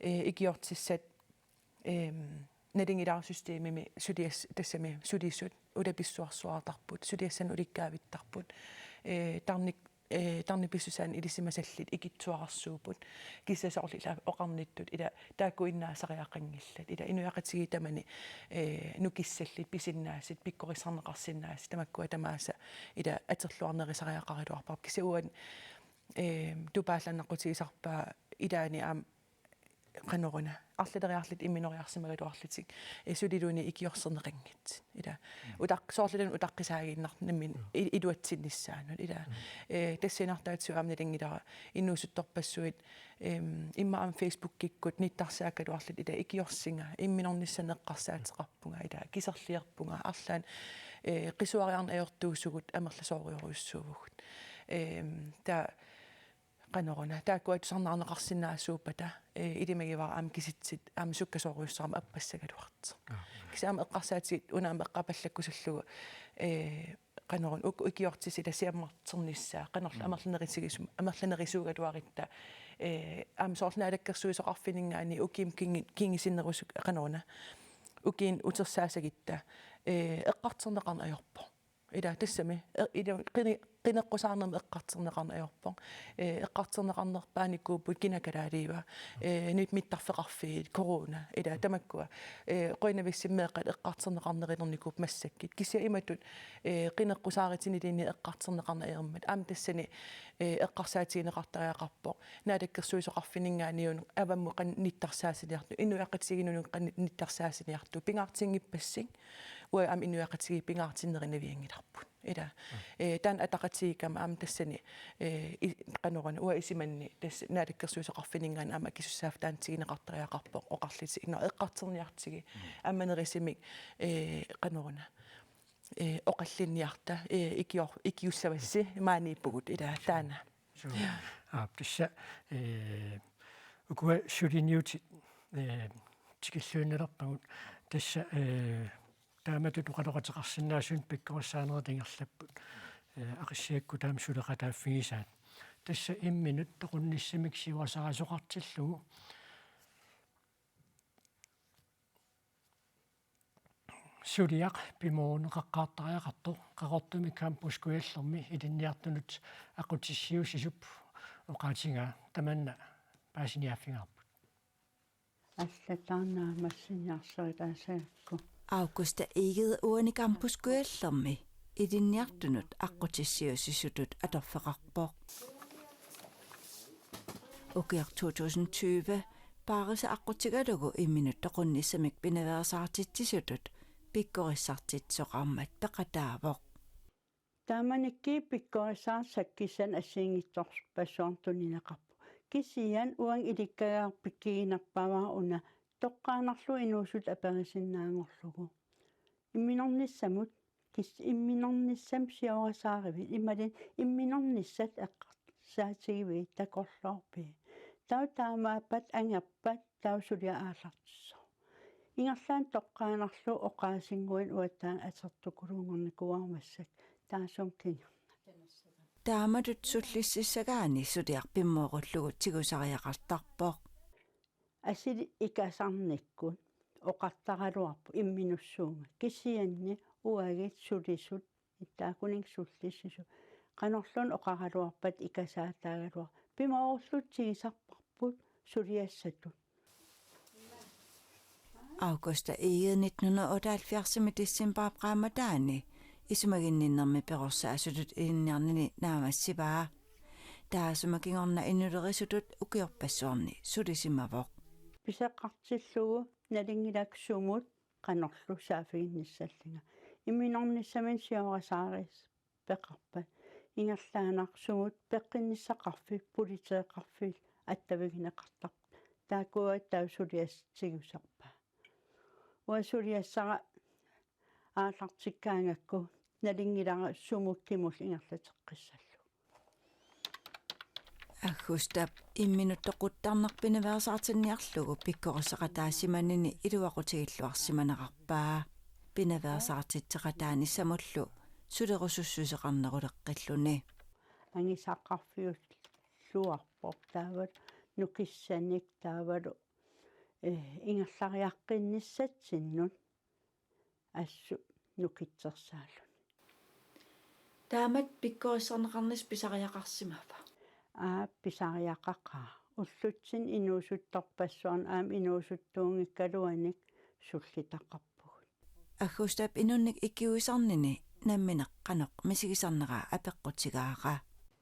eh, ikiortissat, ehm, nalunngilara systemimi sulias-, tassami sulisut ulapissuarsuartarput, suliassanik ulikkaavittarput, eh, tarnik-, eh, tarnipisussaanik ilisimasallit ikittuararsuupput, kisianni soorlu ila oqarnittut, ila taakkuinnaasariaqanngillat, ila inuiaqatigiit tamani, eh, nukissallit, pisinnaasut, pikkorissarneqarsinnaasut, tamakkua tamaasa, ila atorluarnerusariaqaraluarpara, kisianni uani, eh, tupaallaannaqqutigisarpaa ilaanni aamma qanoruna. Arlaleriarlutit imminoriarsimagaluarlutik. Eh, suliluunniit ikiorserneqanngitsut. Ila. Mm. Utaq-, soorluuna utaqqisaaginnarnimmin Mm. i-, iluatsinnissaanut. Ila. Mm. Eh, tassaniartaatsiu aamma nalunngilara inuusuttorpassuit, em, immaqa aamma Facebookikkut nittarsaakkaluarlutik ila ikiorsinga, imminornissannik eqqarsaateqarpunga, ila kiserliorpunga, arlaannik, eh, qisuariarneq ajortuusugut amerlasoorujorujussuuvugut. Em, taava qanoruna, taakkua tusarnaarneqarsinnaasuuppata, eh, ilimagivara aamma kisitsit, aamma sukkasoorujussuarmik appassagaluartoq. Aa. Kisianni aamma eqqarsaatigalugu una aamma eqqaapallakkusullugu, eh, qanoruna, uk-, ikiortissat ila siammarternissaat, qanorlu Mm. amerlanerisigisum-, amerlanerisuugaluarutta, eh, aamma soorlu naalakkersuisoqarfimminngaanniit ukiumut kingi-, kingusinnerusu-, qanoruna, ukiunik utersaassagitta, eh, eqqartorneqarneq ajorpoq. Ila tassami, e-, ila qini-, qineqqusaarnermik eqqartorneqarneq ajorpoq. Eh, eqqartorneqarnerpaanikuupput kina kalaaliua, eh, nunatta mittarfeqarfiit, corona, ila tamakkua. Eh, qujanarsuaq meeqqat eqqartorneqarnerulernikuupput massakkut. Kisianni imatut, eh, qineqqusaarutiniliinni eqqartorneqarneq ajormat. Aamma tassani, eh, eqqarsaatigineqartariaqarpoq. Naalakkersuisoqarfimminngaanniit avammut qanoq nittarsaasiniartoq, inuiaqatigiinnut qanoq nittarsaasiniartoq, pingaartinngippassuk, uagut aamma inuiaqatigiit pingaartinnerinavianngilarput. Ila, Mm. eh, taanna ataqatigiikkama aamma tassani, eh, i-, qanoruna, uanga isumanni tassa naalakkersuisoqarfimminngaanniit aamma akisussaaffigineqartariaqarpoq taanna tigineqartariaqarpoq oqarlutik, no, eqqartorniartigit, Mm. aamma nerisumik, eh, qanoruna, eh, oqallinniarta, eh, ikior-, ikiussavassi maaniippugut, ila, taanna. Suu. Aap, tassa, eh, ukua suliniutit, eh, tikilluinnalerpagut. Tassa, eh, taamatut oqaloqateqarsinnaasunik pikkorissaanerit ingerlapput. Eh, Aqissiakkut taama suleqataaffigisaat. Tassa imminut toqunnissamik siuarsarisoqartillugu. Suliaq pimooruneqaqqaartariaqartoq Qaqortumi Campus Kujallermi ilinniartunut aqqutissiuutisup oqaatigaa, tamanna paasiniaaffigaarput. Allattaarnaa massiniarsaritaassagakku. Augusta Egede uani Campus Kujallermi ilinniartunut aqqutissiuutitut atorfeqarpoq. Ukioq to tusind tyve Paarisa aqqutigalugu imminut toqunnissamik pinaveersaartitsisutut pikkorissartitsisoqarmat peqataavoq. Taamanikkut pikkorissaatit sakkissanik assigiinngitsorpassuarnik tunineqarpoq. Kisianni uanga ilikkagaq pikkiginerpaavara una toqqaannarlugu inuusuttut aperisinnaanngorlugu. Imminornissamut kis imminornissamik siorasaarivit, imaluunniit imminornissat eqqarsaatigivit takorloorpit. Taava taamaappat angerpat taava suliaq aallartissaaq. Ingerlaannaq toqqaannarlugu oqaasinnguanik uattaaq atortukuluunngornikuuara massakkut, taassuma kingorna. Taamatut sullississagaanni suliaq pimoorullugu tigusariaqartarpoq. Asuli ikasarnikkut oqartaraluarpoq imminussuunga. Kisianni uagut sulisut, taakkunannga sullissisut, qanorluunniit oqaraluarpat ikasaataagaluaq. Pimoorullugu tigisarparput suliassatut. Augusta Egede nitten hundrede og otteoghalvfjerdsimi decembarip qaammataani isumaginninnermi perorsaasutut ilinniarnini naammassivaa. Taassuma kingorna inulerisutut ukiorpassuarni sulisimavoq. Pisoqartillugu nalunngilara sumut qanorlu saaffiginnissallunga. Imminornissaminnut siorasaaris peqarpat. Ingerlaannaq sumut peqqinnissaqarfik, politeeqarfik attavigineqartarpoq. Taakkua taava suliassat tigusarpaat. Uanga suliassara aallartikkaangakku nalunngilara sumut kimullu ingerlateqqissallugu. Aggustap imminut toquttarneq pinaveersaartinniarlugu pikkorissaqataassimanini iluaqutigilluarsimanerarpaa. Pinaveersaartitseqataanissamullu sulerusussuseqarneruleqqilluni. Angisaqarfiulluarpoq taavalu nukissanik taavalu, eh, ingerlariaqqinnissatsinnut assut nukitsersaalluni. Taamatut pikkorissarneqarnissaq pisariaqarsimava? Aap, pisariaqaqaaq. Ullutsinni inuusuttorpassuarni aamma inuusuttuunngikkaluanik sullitaqarpugut. Aggustap inunnik ikiuisarnini nammineq qanoq misigisarnera apeqqutigaara.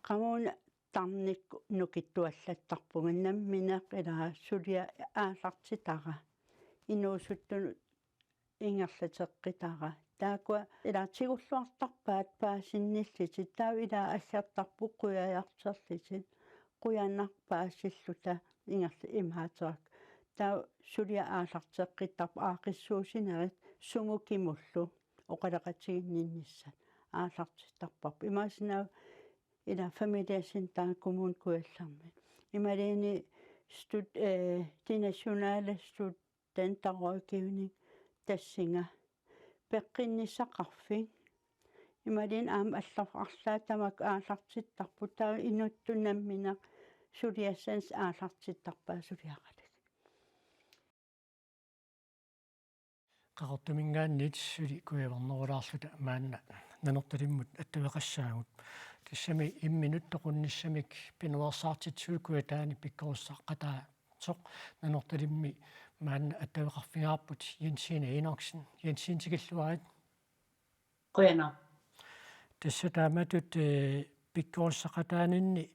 Qamuuna tarnikkut nukittuallattarpunga, nammineq ilaa suliaq aallartitara, inuusuttunut ingerlateqqitara. Taakkua ilaa tigulluartarpaat paasinnillutik, taava ilaa aggertarput qujajartorlutik, qujanaq paasilluta ingerla-, imaaterakku. Taava suliaq aallarteqqittarpoq aaqqissuussinerit sumut kimullu oqaloqatiginninnissat aallartittarparput. Imaassinnaavoq ilaa Familiecenteret Kommune Kujallermi. Imaluunniit stud-, eh, de nationale studenterrådgivning tassunga. Peqqinnissaqarfik. Imaluunniit aamma allar-, arlaat tamakku aallartittarput, taava inuttut nammineq suliassanik aallartittarpaat suliaqaluk. Qaqortuminngaanniit suli kujavannerulaarluta maanna Nanortalimmut attaveqassaagut. Tassami imminut toqunnissamik pinaveersaartitsisutut Kujataani pikkorissaqataasoq Nanortalimmi maanna attaveqarfigaarput, Jensine Enoksen. Jensine, tikilluarit. Qujanaq. Tassa taamatut, eh, pikkorissaqataaninni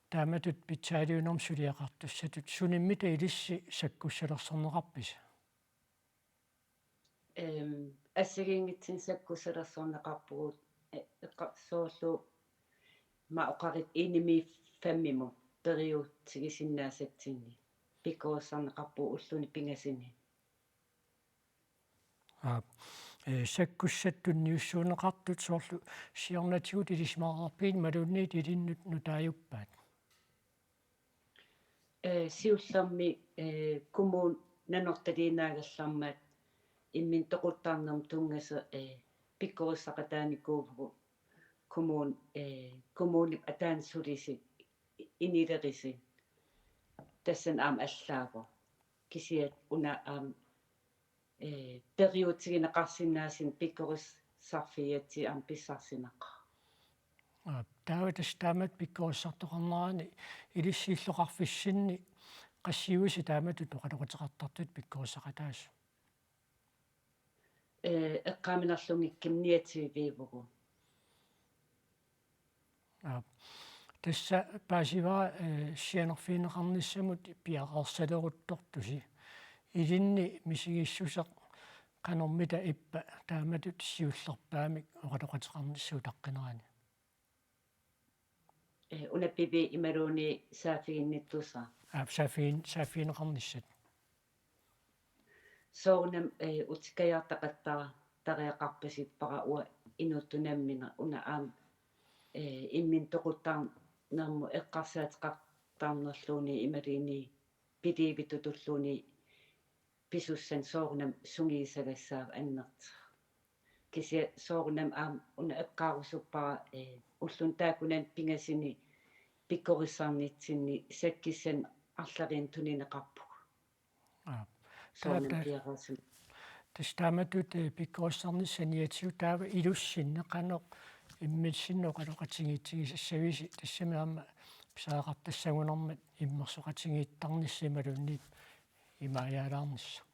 taamatut pitsaaliuinermut suliaqartussatut sunimmi ilissi sakkussalersorneqarpisi? Ehm, assigiinngitsunik sakkussalersorneqarpugut, eh, eqqa-, soorlu ma oqarit enimi femmimut periutsigisinnaasatsinni pikkorissarneqarpugut ulluni pingasuni. Aap, eh, sakkussat tunniussuunneqartut soorlu siornatigut ilisimareerpigit imaluunniit ilinnut nutaajuppaat? Eh, siullermik, eh, kommuni Nanortaliinnaagallarmat imminut toquttarnermut tunngasoq, eh, pikkorissaqataanikuuvugut kommuni, eh, kommunip ataani sulisut inilerisut. Tassani aamma allaavoq. Kisianni una aamma, eh, periutsigineqarsinnaasunik pikkorissarfigigatsigit aamma pissarsisinnaavara. Aap, taava tassa taamatut pikkorissartoqarnerani ilissi illoqarfissinni qassiussi taamatut oqaloqateqartartut pikkorissaqataasut? Eh, eqqaaminerlunngikkunik niogtyviuvugut. Aap. Tassa paasivara, eh, sianerfigineqarnissamut piareersaleruttortusi. Ilinni misigissuseq qanormita ippa taamatut siullerpaamik oqaloqateqarnissaq utaqqinerani? Eh, una pivi imaluunniit saaffiginnittussaq. Aap, saaffigin-, saaffigineqarnissat. Soorunami, eh, utikkajaartaqattara tariaqarpasippara uanga inuttut nammineq una aamma, eh, imminut toquttarnermut eqqarsaateqartarnerluunniit imaluunniit piliivitutulluunniit pisussanik soorunami sungiusagassaavat annertuumik. Kisianni soorunami aamma una eqqaarusuppara, eh, ulluni taakkunani pingasuni pikkorissarnitsinni sakkissanik arlalinnik tunineqarpugut. Aap. Soorunami taava piareersum. Tassa taamatut, eh, pikkorissarnissaq saniatigut taava ilussinneq qanoq imminnut oqaloqatigiitsigisassavisi, tassami aamma pisariaqartassagunarmat immersoqatigiittarnissaq imaluunniit imaajaalaarnissaq.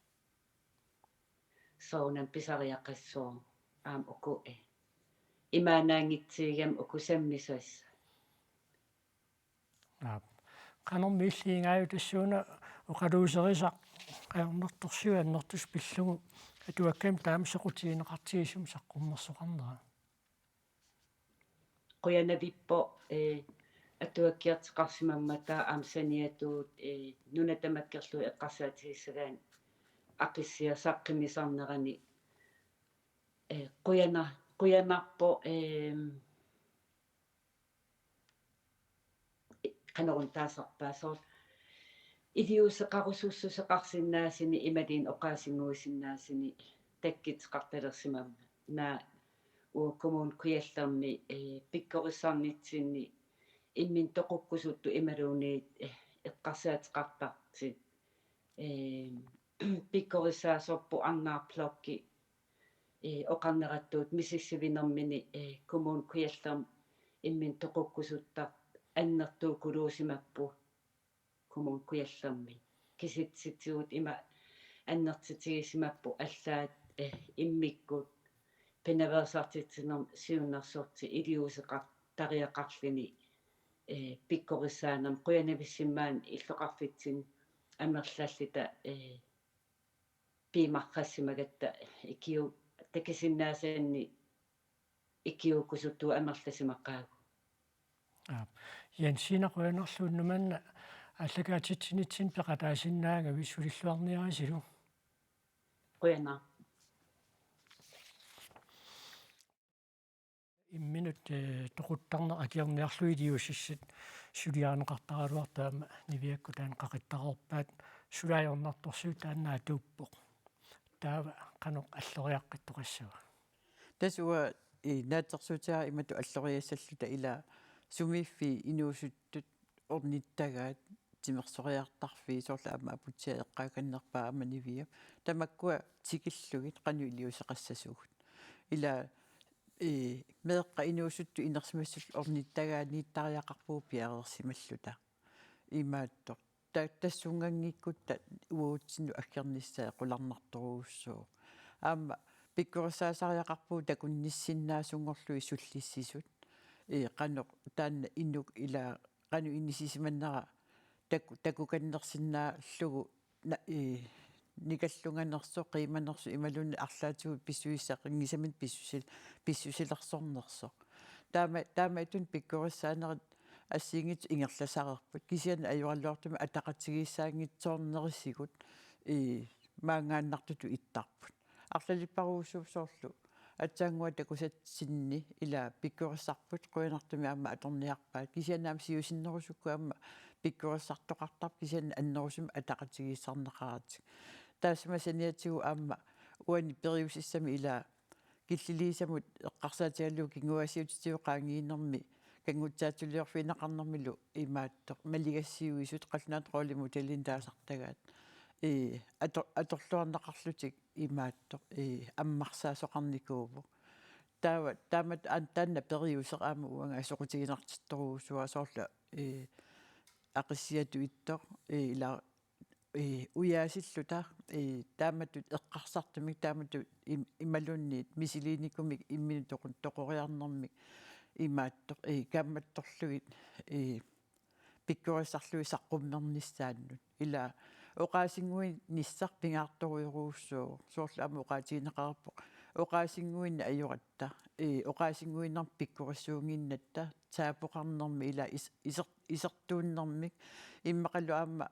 Soorunami pisariaqassaaq aamma uku, eh, imaannaanngitsuugamik uku sammisassat. Aap. Qanormi illiigaajuk tassuuna oqaluuserisaq ajornartorsiut annertusiuk pillugu atuakkamik taama soqutigineqartigisumik saqqummersoqarnera? Qujanavippoq, eh, atuakkiartoqarsimammata aamma saniatigut, eh, nuna tamakkerlugu eqqarsaatigissagaanni Aqissiaq saqqummisarnerani, eh, qujana-, qujanarpoq, eh, qanoruna taasarpaa soorlu iliuuseqarusussuseqarsinnaasunik imaluunniit oqaasinnguisinnaasunik takkuteqartalersimammat. Naak uagut Kommune Kujallermi, eh, pikkorissarnitsinni imminut toqukkusuttut imaluunniit, eh, eqqarsaateqartartut, eh, pikkorissaasorput Arnarplugi, eh, oqarnerattuut misissuinermini, eh, Kommune Kujallermi imminut toqukkusuttartut annertuukuluusimapput Kommune Kujallermi. Kisitsigut ima annertutigisimapput allaat, eh, immikkut pinaveersaartitsinermut siunnersortitut iliuuseqartariaqarluni, eh, pikkorissaanermut qujanavissimmaannik illoqarfitsinni amerlalluta, eh, piumassusimagatta ikiu-, takusinnaasannik ikiuukkusuttugut amerlasimaqaagut. Aap. Jensina, qujanarlu unnuk manna aallakaatitsinitsinni peqataasinnaagavit, sulilluarniarisilu. Qujanaq. Imminut, eh, toquttarneq akiorniarlugu iliuusissat suliarineqartaraluartoq aamma Niviakkut taanna qaqittarerpaat, suli ajornartorsiut taanna atuuppoq. Taava qanoq alloriaqqittoqassava? Tassa uanga, eh, naatsorsuutigaara imatut alloriassalluta, ila sumiiffiit inuusuttut ornittagaat, timersoriartarfiit, soorlu aamma Aputsiaq eqqaakannerpaaq aamma Niviap. Tamakkua tikillugit qanoq iliuuseqassasugut. Ila, eh, meeqqat inuusuttut inersimasut ornittagaat nittariaqarpugut piareersimalluta. Imaattoq. Ta-, tassunnganngikkutta uagutsinnut aggernissaa qularnartorujussuuvoq. Aamma pikkorissaasariaqarpugut takunnissinnaasunngoruit sullissisut. Eh, qanoq taanna inuk ila qanoq inissisimannera taku-, takukannersinnaallugu na-, eh, nikallunganersoq, qiimanersoq imaluunniit arlaatigut pissusissaqanngisamik pissusil-, pissusilersornersoq. Taama-, taamaattumik pikkorissaanerit assigiinngitsut ingerlasareerput. Kisianni ajoraluartumik ataqatigiissaanngitsoornerisigut, eh, maanngaannartutut ittarput. Arlalipparujussuuvoq soorlu aatsaannguaq takusatsinni ila pikkorissarput, qujanartumik aamma atorniarpaat. Kisianni aamma siusinnerusukkut aamma pikkorissartoqartarput, kisianni annerusumik ataqatigiissaarneqaratik. Taassuma saniatigut aamma uani periusissami ila killiliisamut eqqarsaatigalugu kinguaassiuutitigut qaangiinermi kanngutsaatuliorfigineqarnermilu imaattoq maligassiuisut qallunaatut rollemodellinik taasartagaat, ee, ato-, atorluarneqarlutik imaattoq, ee, ammarsaasoqarnikuuvoq. Taava, taamatut an-, taanna periuseq aamma uanga soqutiginartorujussuuara soorlu, ee, Aqissiatut ittoq, ee, ila, ee, ujaasilluta, ee, taamatut eqqarsartumik, taamatut im-, imaluunniit misiliinikumik imminut toqu-, toqoriarnermik imaattoq, ee, kaammattorlugit, ee, pikkorissarlugit saqqummernissaannut. Ila oqaasinnguinissaq pingaartorujorujussuuvoq. Soorlu aamma oqaatigineqareerpoq oqaasinnguinnaq ajoratta, ee, oqaasinnguinnarmik pikkorissuunnginnatta, taapoqarnermik ila is-, iser-, isertuunnermik, immaqalu aamma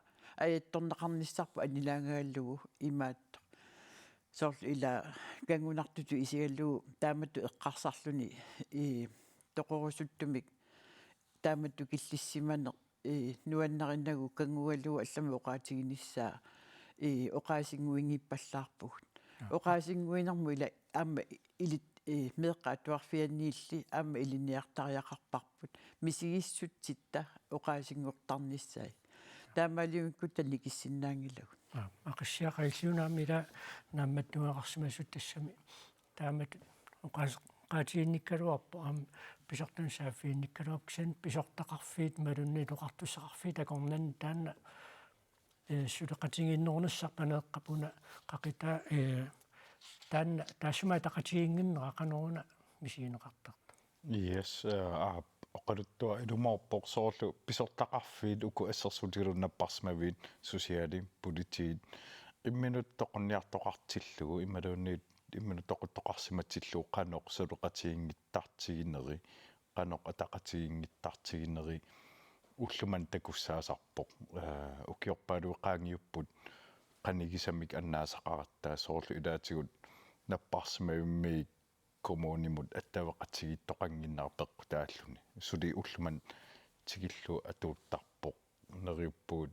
ajattorneqarnissarput annilaangagalugu imaattoq. soorlu ila kanngunartutut isigalugu taamatut eqqarsarluni, ii, toqorusuttumik taamatut killissimaneq, ii, nuannarinagu kanngugalugu allamik oqaatiginissaa, ii, oqaasinnguinngippallaarpugut. Aap. Oqaasinnguinermut ila aamma ilit-, ii, meeqqat atuarfianniilli aamma ilinniartariaqarparput. Misigissutsitta oqaasinngortarnissaat. Taamaaliunngikkuttaaq nikissinnaanngilagut. Aap, aqissiaqailliuna aamma ila naammattuugaarsimasut tassami. Taamatut oqaas-, oqaatiginnikkaluarpoq aamma pisortanut saaffiginnikkaluarpoq kisianni pisortaqarfiit imaluunniit oqartussaqarfiit akornanni taanna, ee, suleqatigiinnerunissaq paneeqqap una qaqitaa, ee, taanna taassuma ataqatigiinnginnera qanoruna misigineqartartoq. Yes, eh, aap, oqaluttuaq ilumoorpoq soorlu pisortaqarfiit uku assersuutigalugu napparsimaviit, sociali, politiit, imminut toqunniartoqartillugu, imaluunniit imminut toquttoqarsimatillugu qanoq suleqatigiinngittartigineri, qanoq ataqatigiinngittartigineri, ullumimut takussaasarpoq, eh, ukiorpaaluit qaangiupput qanigisamik annaasaqaratta soorlu ilaatigut napparsimavimmiit kommunimut attaveqatigiittoqannginnera peqqutaalluni. Suli ullumimut tikillugu atuuttarpoq. Neriuppugut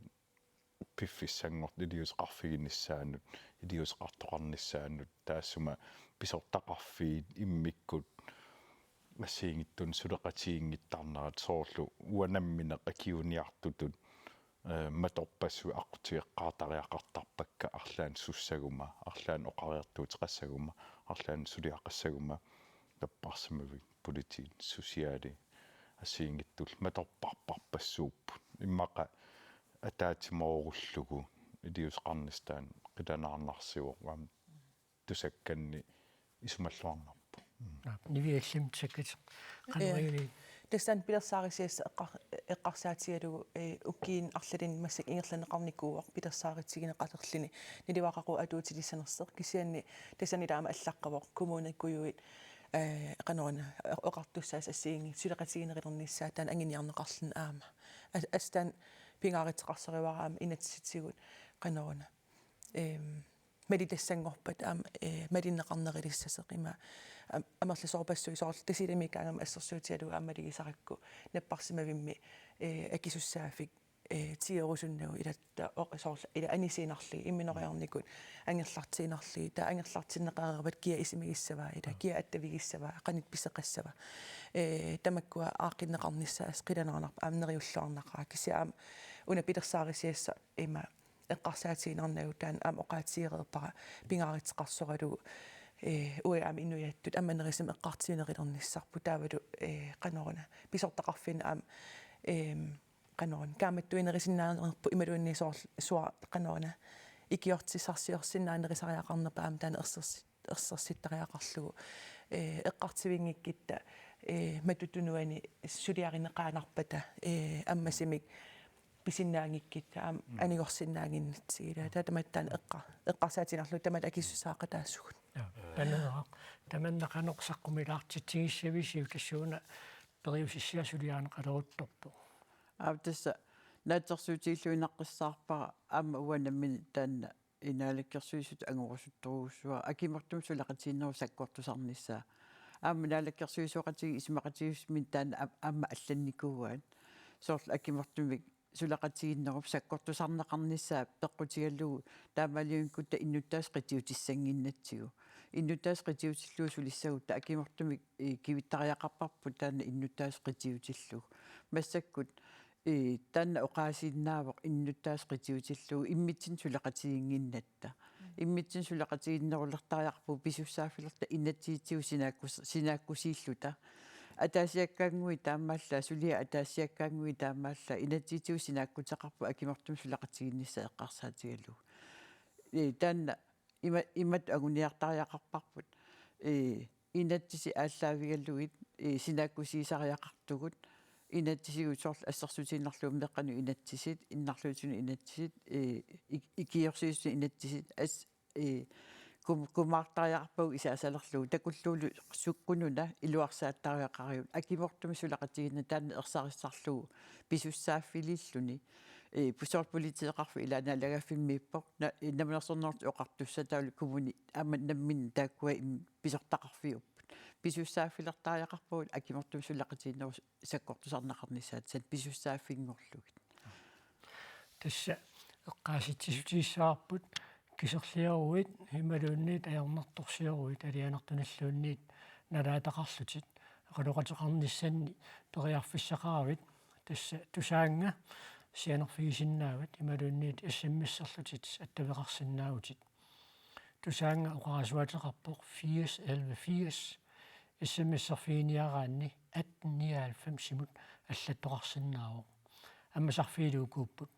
piffissanngortut iliuuseqarfiginissaannut, iliuuseqartoqarnissaannut, taassuma pisortaqarfiit immikkut assigiinngitsunik suleqatigiinngittarnerat soorlu uanga nammineq akiuiniartutut eh, matorpassuit aqqutigeqqaartariaqartarpakka arlaannik sussaguma, arlaannik oqariartuuteqassaguma, arlaannik suliaqassaguma, napparsimavik, politiit, sociali, assigiinngitsullu matorparparpassuupput. Immaqa ataatsimoorullugu iliuuseqarnissaa qilanaarnarsivoq aamma tusakkanni isumalluarnarpoq. Mm. Aap, Nivi Allim tusakkat. Qanoq Ja. Iliorluni? Tassani pilersaarisiassaq eqqar-, eqqarsaatigalugu, eh, ukiuni arlalinni massakkut ingerlanneqarnikuuvoq pilersaarutigineqalerluni nalivaaqaqugu atuutilissanersoq kisianni tassani taama allaqqavoq kommunikujuit, eh, qanoruna oqartussaasut assigiinngitsut suleqatigiinnerulernissaat taanna anguniarneqarluni aamma. As-, assut taanna pingaaruteqarsorivaat aamma inatsisitigut qanoruna. Ehm, malitassanngorpat aamma, eh, malinneqarnerulissasoq ima am-, amerlasoorpassuit soorlu Tasiilamiikkaangama assersuutigalugu aamma malugisarakku napparsimavimmi, eh, akisussaaffik, eh, tigerusunnagu ilatta oq-, soorlu ila anisiinnarlugit imminoriarnikut angerlartiinnarlugit taava angerlartinneqareerpat kia isimagissava ila kia attavigissava qanoq pisoqassava. Eh, tamakkua aaqqinneqarnissaat qilanaarnarpoq aamma neriulluarnaqaaq kisianni aamma una pilersaarisiassaq ima eqqarsaatiginarnagu taanna aamma oqaatigereerpara pingaaruteqarsoralugu, eh, uagut aamma inuiattut ammanerusumik eqqartuinerulernissarput taavalu, eh, qanoruna pisortaqarfinnut aamma, ehm, qanoruna kaammattuinerisinnaanerput imaluunniit soorlu sua-, qanoruna ikiortissarsiorsinnaanerusariaqarnerput aamma taanna ersersi-, ersersittariaqarlugu, eh, eqqartuinngikkitta, eh, matut tunuani suliarineqaannarpata, eh, ammasumik pisinnaanngikkit aamma Mm. anigorsinnaannginnatsigit. Taava tamatta taanna eqqa-, eqqarsaatigiinnarlugu tamatta akisussaaqataasugut. Ja, taanna tamanna qanoq saqqumilaartitsigissavisiuk tassuuna periusissiaq suliarineqaleruttorpoq. Aap tassa naatsorsuutigilluinnaqqissaarpara aamma uanga nammineq taanna Naalakkersuisut angorusuttorujussuuara akimuartumik suleqatigiinnerup sakkortusarnissaa. Aamma naalakkersuisooqatigiit isumaqatigiissutit taanna am-, aamma allannikuuaat. Soorlu akimuartumik suleqatigiinnerup sakkortusarneqarnissaa peqqutigalugu taamaaliunngikkutta innuttaasut qitiutissannginnatsigu. Innuttaasut qitiutillugu sulissagutta akimuartumik, ii, kivittariaqarparput taanna innuttaasut qitiutillugu. Massakkut, ii, taanna oqaasiinnaavoq innuttaasut qitiutillugu immitsinnut suleqatigiinnginnatta. Immitsinnut suleqatigiinnerulertariaqarpugut pisussaaffilerluta inatsisitigut sinaakkus-, sinaakkusiilluta. Ataasiakkaannguit taamaallaat, suliat ataasiakkaannguit taamaallaat, inatsisitigut sinaakkuteqarput akimuartumik suleqatigiinnissaq eqqarsaatigalugu. Ee, taanna ima-, imatut anguniartariaqarparput. Ee, inatsisit aallaavigalugit, ee, sinaakkusiisariaqartugut. Inatsisigut soorlu assersuutigiinnarlugu meeqqanut inatsisit, innarluutinut inatsisit, ee, ik-, ikiorsiisutut inatsisit, as-, ee, kum-, kumaartariaqarpagut isaasalerlugu, takullugu sukkut una iluarsaattariaqarigut, akimuartumik suleqatigiinneq taanna ersarissarlugu pisussaaffiliilluni, Ee, soorlu politieqarfik ilaa naalagaaffimmiippoq, na-, ee, Namminersornerullutik Oqartussat taavalu kommunit aamma namminneq taakkua im-, pisortaqarfiupput. Pisussaaffilertariaqarpagut akimortumik suleqatigiinnerusoq sakkortusarneqarnissaat, tassani pisussaaffinngorlugit. Tassa eqqaasitsissutigissavarput kiserliuaruit imaluunniit ajornartorsiuaruit alianartunilluunniit nalaataqarlutit, oqaloqateqarnissanni periarfissaqaravit, tassa Tusaannga sianerfigisinnaavat imaluunniit S M S-erlutit attaveqarsinnaavutit. Tusaannga oqarasuaateqarpoq firs elleve firs, S M S-erfiginiaraanni atten nioghalvfems-imut allattoqarsinnaavoq. Ammasarfiillu ukuupput: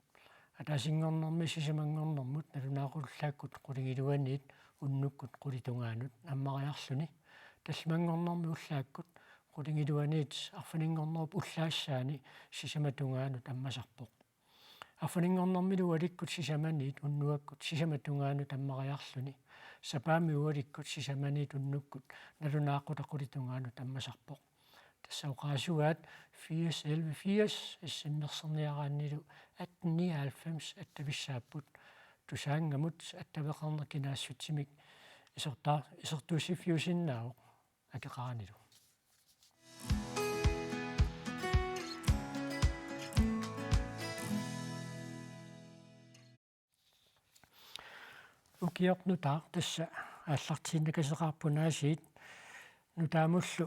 ataasinngornermi sisamanngornermut nalunaaqutallaakkut qulingiluaniit unnukkut qulit tungaanut ammariarluni, tallimanngornermi ullaakkut qulingiluaniit arfininngornerup ullaassaani sisamat tungaanut ammasarpoq. Arfininngornermilu ualikkut sisamaniit unnuakkut sisamat tungaanut ammariarluni, sapaammi ualikkut sisamaniit unnukkut nalunaaqutaq qulit tungaanut ammasarpoq. Tassa oqarasuaat firs elleve firs, S M S-erniaraannilu atten nioghalvfems attavissaapput. Tusaanngamut attaveqarneq kinaassutsimik iserta-, isertuussiffiusinnaavoq akeqaranilu. Ukioq nutaaq tassa aallartiinnakaseqaarput aasiit, nutaamullu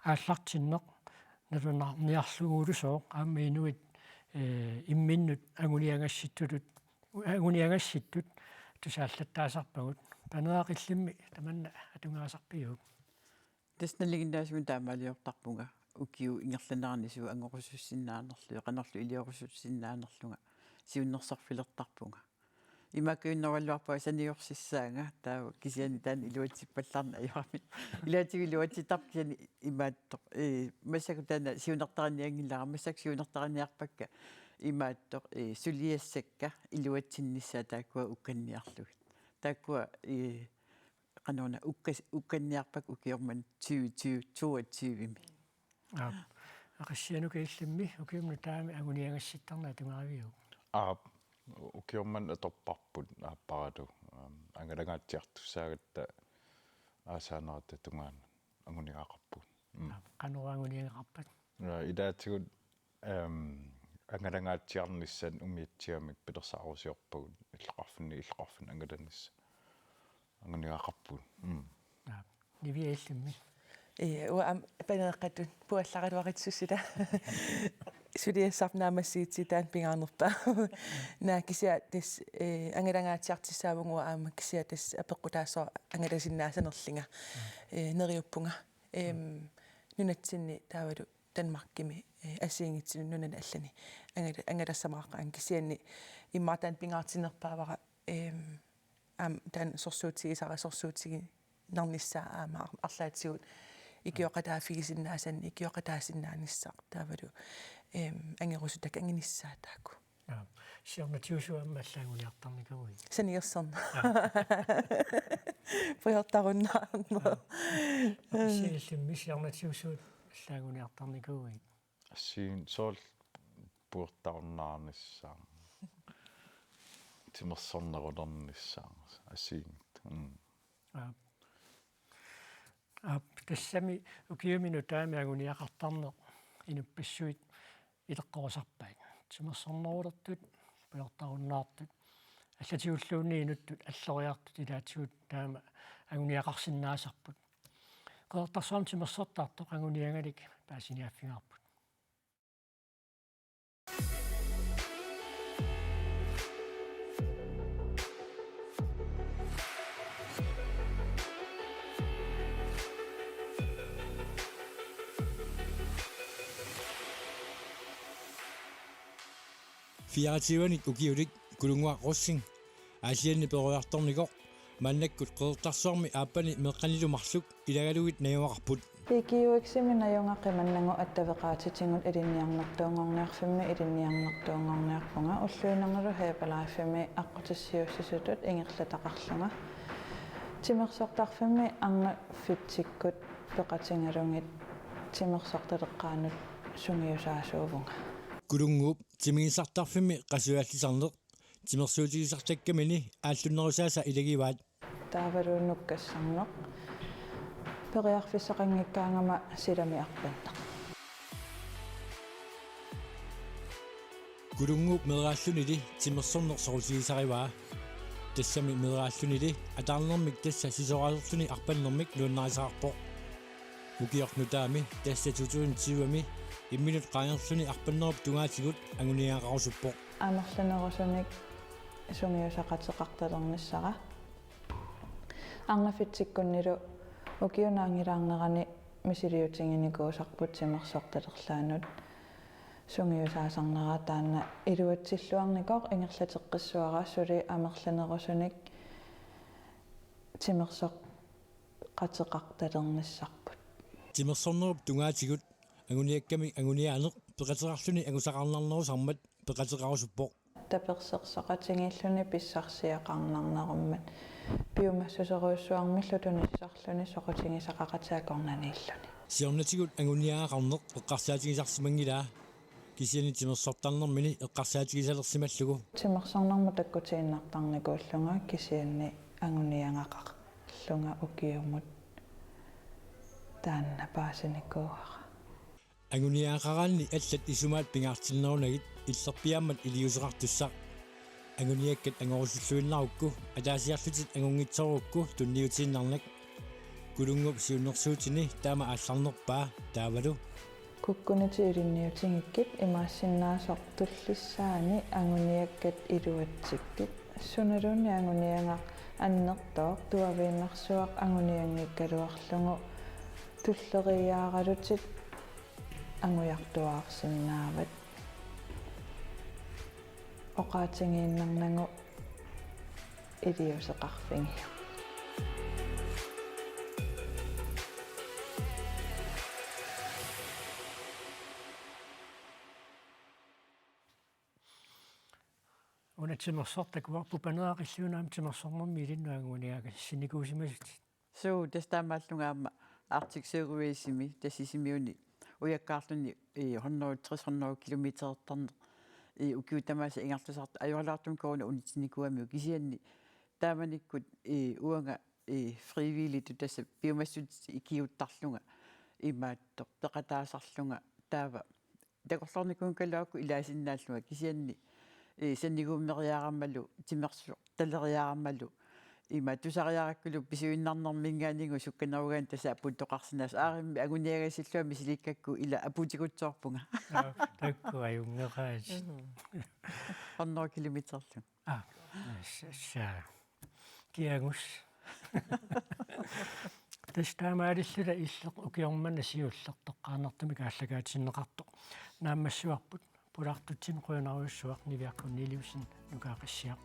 aallartinneq nalunarniarlugulusooq aamma inuit, ee, imminnut anguniagassittutut, anguniagassittut tusaallattaasarpagut. Paneeraq, illimmi tamanna atugaasarpiuk? Tassa nalinginnaasumik taamaaliortarpunga, ukiup ingerlanerani suut angorusussinnaanerlugit, qanorlu iliorusussinnaanerlunga siunnersorfilertarpunga. Imaakkajunnerugaluarpunga saniorsissaanga, taava kisianni taanna iluatsippallaarneq ajorami. Ilaatigut iluatsittarpoq kisianni imaattoq. Ee, massakkut taanna siunertarnianngilara, massakkut siunertarniarpakka imaattoq, ee, suliassakka iluatsinnissaat taakkua ukkanniarlugit. Taakkua, ee, qanoruna ukkas-, ukkanniarpakka ukioq manna tyve tyve toogtyve-mi. Aap. Aqassianuka, illimmi ukiumut nutaamut anguniagassittarneq atugaaviuk? Aap, ukiormanna atorparput aapparalu, aam, angalangaatsiartussaagatta aasaaneratta tungaanut anguniagaqarpugut. Mm. Aap, qanoq anguniagaqarpat? Ja, ilaatigut, aam, angalangaatsiarnissat umiatsiamik pilersaarusiorpagut illoqarfinni, illoqarfinni angalanissaq. Anguniagaqarpugut. Mm. Aap. Nivia, illimmi? Ee, uanga aamma Paneeqqatut puallaraluaritsissutaa. Suliassarput naammassigitsigu taanna pingaarnerpaavoq. Naa, kisianni tassa, ee, angalangaatsiartussaavugut aamma, kisianni tassa apeqqutaassaaq angalasinnaasanerlunga. Ee, neriuppunga. Eem, nunatsinni taavalu Danmarkimi, ee, assigiinngitsunut nunani allani angala-, angalassamaarpara, kisianni immaqa taanna pingaartinnerpaavara, eem, aamma taanna sorsuutigisara sorsuutiginnarnissaa aamma ar-, arlaatigut ikioqataaffigisinnaasannut ikioqataasinnaanissaq taavalu, eem, angerusuttakkat anginissaat taakku. Aap. Siornatigut suna aamma allaanerniartarnikuuit? Saniorsarneq. Aap. Pujortarunnaarneq. Aap. Illimmi siornatigut suna allaanerniartarnikuuit? Assigiinngitsoq soorlu pujortarunnaarnissaa. Timersornerulernissaa. Assigiinngitsoq. Mm. Aap. Aap, tassami ukiumi nutaami anguniagaqartarneq inuppassuit ileqqorusarpaat. Timersornerulertut, pujortarunnaartut, allatigulluunniit inuttut alloriartut ilaatigut taama anguniagaqarsinnaasarput. Qeqertarsuarmi timersortartoq anguniagalik paasiniaaffigaarput. Fireogtyvenik ukiulik Kulunnguaq Rosing Aasianni peroriartornikoq maannakkut Qeqertarsuarmi aappani meeqqanilu marluk ilagalugit najugaqarput. I G U X-imi najugaqi mannagu attaveqaatitigut ilinniarnertuunngorniarfimmi ilinniarnertuunngorniarpunga ulluinnarnilu Herbalife-imi aqqutissiuussisutut ingerlataqarlunga. Timersortarfimmi arnat fedtikkut peqatigalugit timersortaleqqaanut sungiusaasuuvunga. Kulunnguup timigissartarfimmi qasujallisarneq timersuutigisartakkamini aallunnerusaasa ilagivaat. Taavalu nukkassarneq periarfissaqanngikkaangama silami arpanneq. Kulunnguup meeraallunili timersorneq soqutigisarivaa. Tassami meeraallunili ataarnermik tassa sisoraaserluni arpannermik nuannarisaqarpoq. Ukioq nutaami tassa to tusind tyve-mi imminut qaangerluni arpannerup tungaatigut anguniagaqarusuppoq. Amerlanerusunik sungiusaqateqartalernissara. Arnaffitsikkunnilu ukiup naanngilaarnerani misiliutiginikuusarput timersortalerlaannut. Sungiusaasarnera taanna iluatsilluarnikoq ingerlateqqissuara suli amerlanerusunik timersoqateqartalernissarput. Timersornerup tungaatigut anguniakkamik anguniaaneq peqateqarluni angusaqarnarnerusarmat peqateqarusuppoq. Tapersersoqatigiilluni pissarsiaqarnarnerummat piumassuserujussuarmillu tunissarluni soqutigisaqaqatii akornanniilluni. Siornatigut anguniagaqarneq eqqarsaatigisarsimanngilaa, kisianni timersortarnermini eqqarsaatigisalersimallugu. Timersornermut takkutiinnartarnikuullunga kisianni anguniagaqarlunga ukiumut taanna paasinikuuara. Anguniagaqaraanni allat isumaat pingaartinnerunagit illerpiaammat iliuuseqartussaq. Anguniakkat angorusulluinnarukku ataasiarlutit angunngitsoorukku tunniutiinnarnak. Kulunnguup siunnersuutini taama aallarnerpaa taavalu: Kukkunitit ilinniutigikkit, imaassinnaasoq tullissaani anguniakkat iluatsikkit. Sunaluunniit anguniagaq annertooq tuaviinnarsuaq angunianngikkaluarlugu tulleriiaaralutit angujartuaarsinnaavat. Oqaatigiinnarnagu iliuuseqarfigiuk. Una timersortakuarput paneeraqilluinnarami timersornermi ilinnut anguniagassinikuusimasutit. Suu, tassa taamaallunga aamma Arctic Circle Race-imi, tassa Sisimiuni ujakkaarluni, eh, hundrede tres, hundrede kilometerertarneq, eh, ukiut tamaasa ingerlasartoq, ajoraluartumik corona unitsinnikuugamiuk, kisianni taamanikkut, eh, uanga, eh, frivilligtut tassa piumassuseq ikiuuttarlunga imaattoq peqataasarlunga taava takorloornikuugaluarukku ilaasinnaallunga, kisianni, eh, sanniguummeriaramalu, timersortaleriaramalu, ima tusariarakkulu pisuinnarnermiingaanniit sukkanerugaanni tassa apuuttoqarsinnaasoq, aarimmi anguniagasillunga misilikkakku ila apuutikutsoorpunga. Aa, taakku ajunngeraat. Mhm. Hundrede kilometerlu. Aa, s-, s-, kiagus. Tassa taamaalilluni Illeq ukioq manna siulleq toqqaannartumik aallakaatinneqartoq naammassivarput. Pulaartutsinnut qujanarujussuaq Niviaq Korneliussen, Nuka Qissiaq,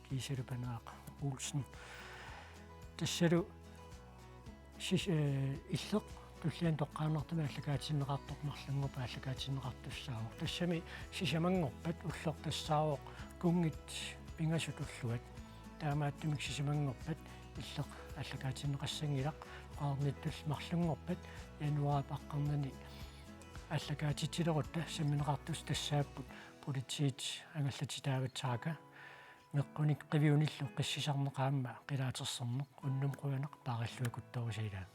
kiisalu Paneeraq Olsen. Tassalu sis-, eh, Illeq tulliani toqqaannartumik aallakaatinneqartoq marlunngorpat aallakaatinneqartussaavoq. Tassami sisamanngorpat ulloq tassaavoq kunngit pingasut ulluat. Taamaattumik sisamanngorpat Illeq aallakaatinneqassanngilaq, oqarnittut marlunngorpat januaarip aqqarnani aallakaatitsilerutta sammineqartussat tassaapput politiit angallatitaavaat saaka meqqunik qiviunillu qissisarneq aamma qilaatersorneq. Unnuk qujanaq, paarilluakkuttoorisi ilaa.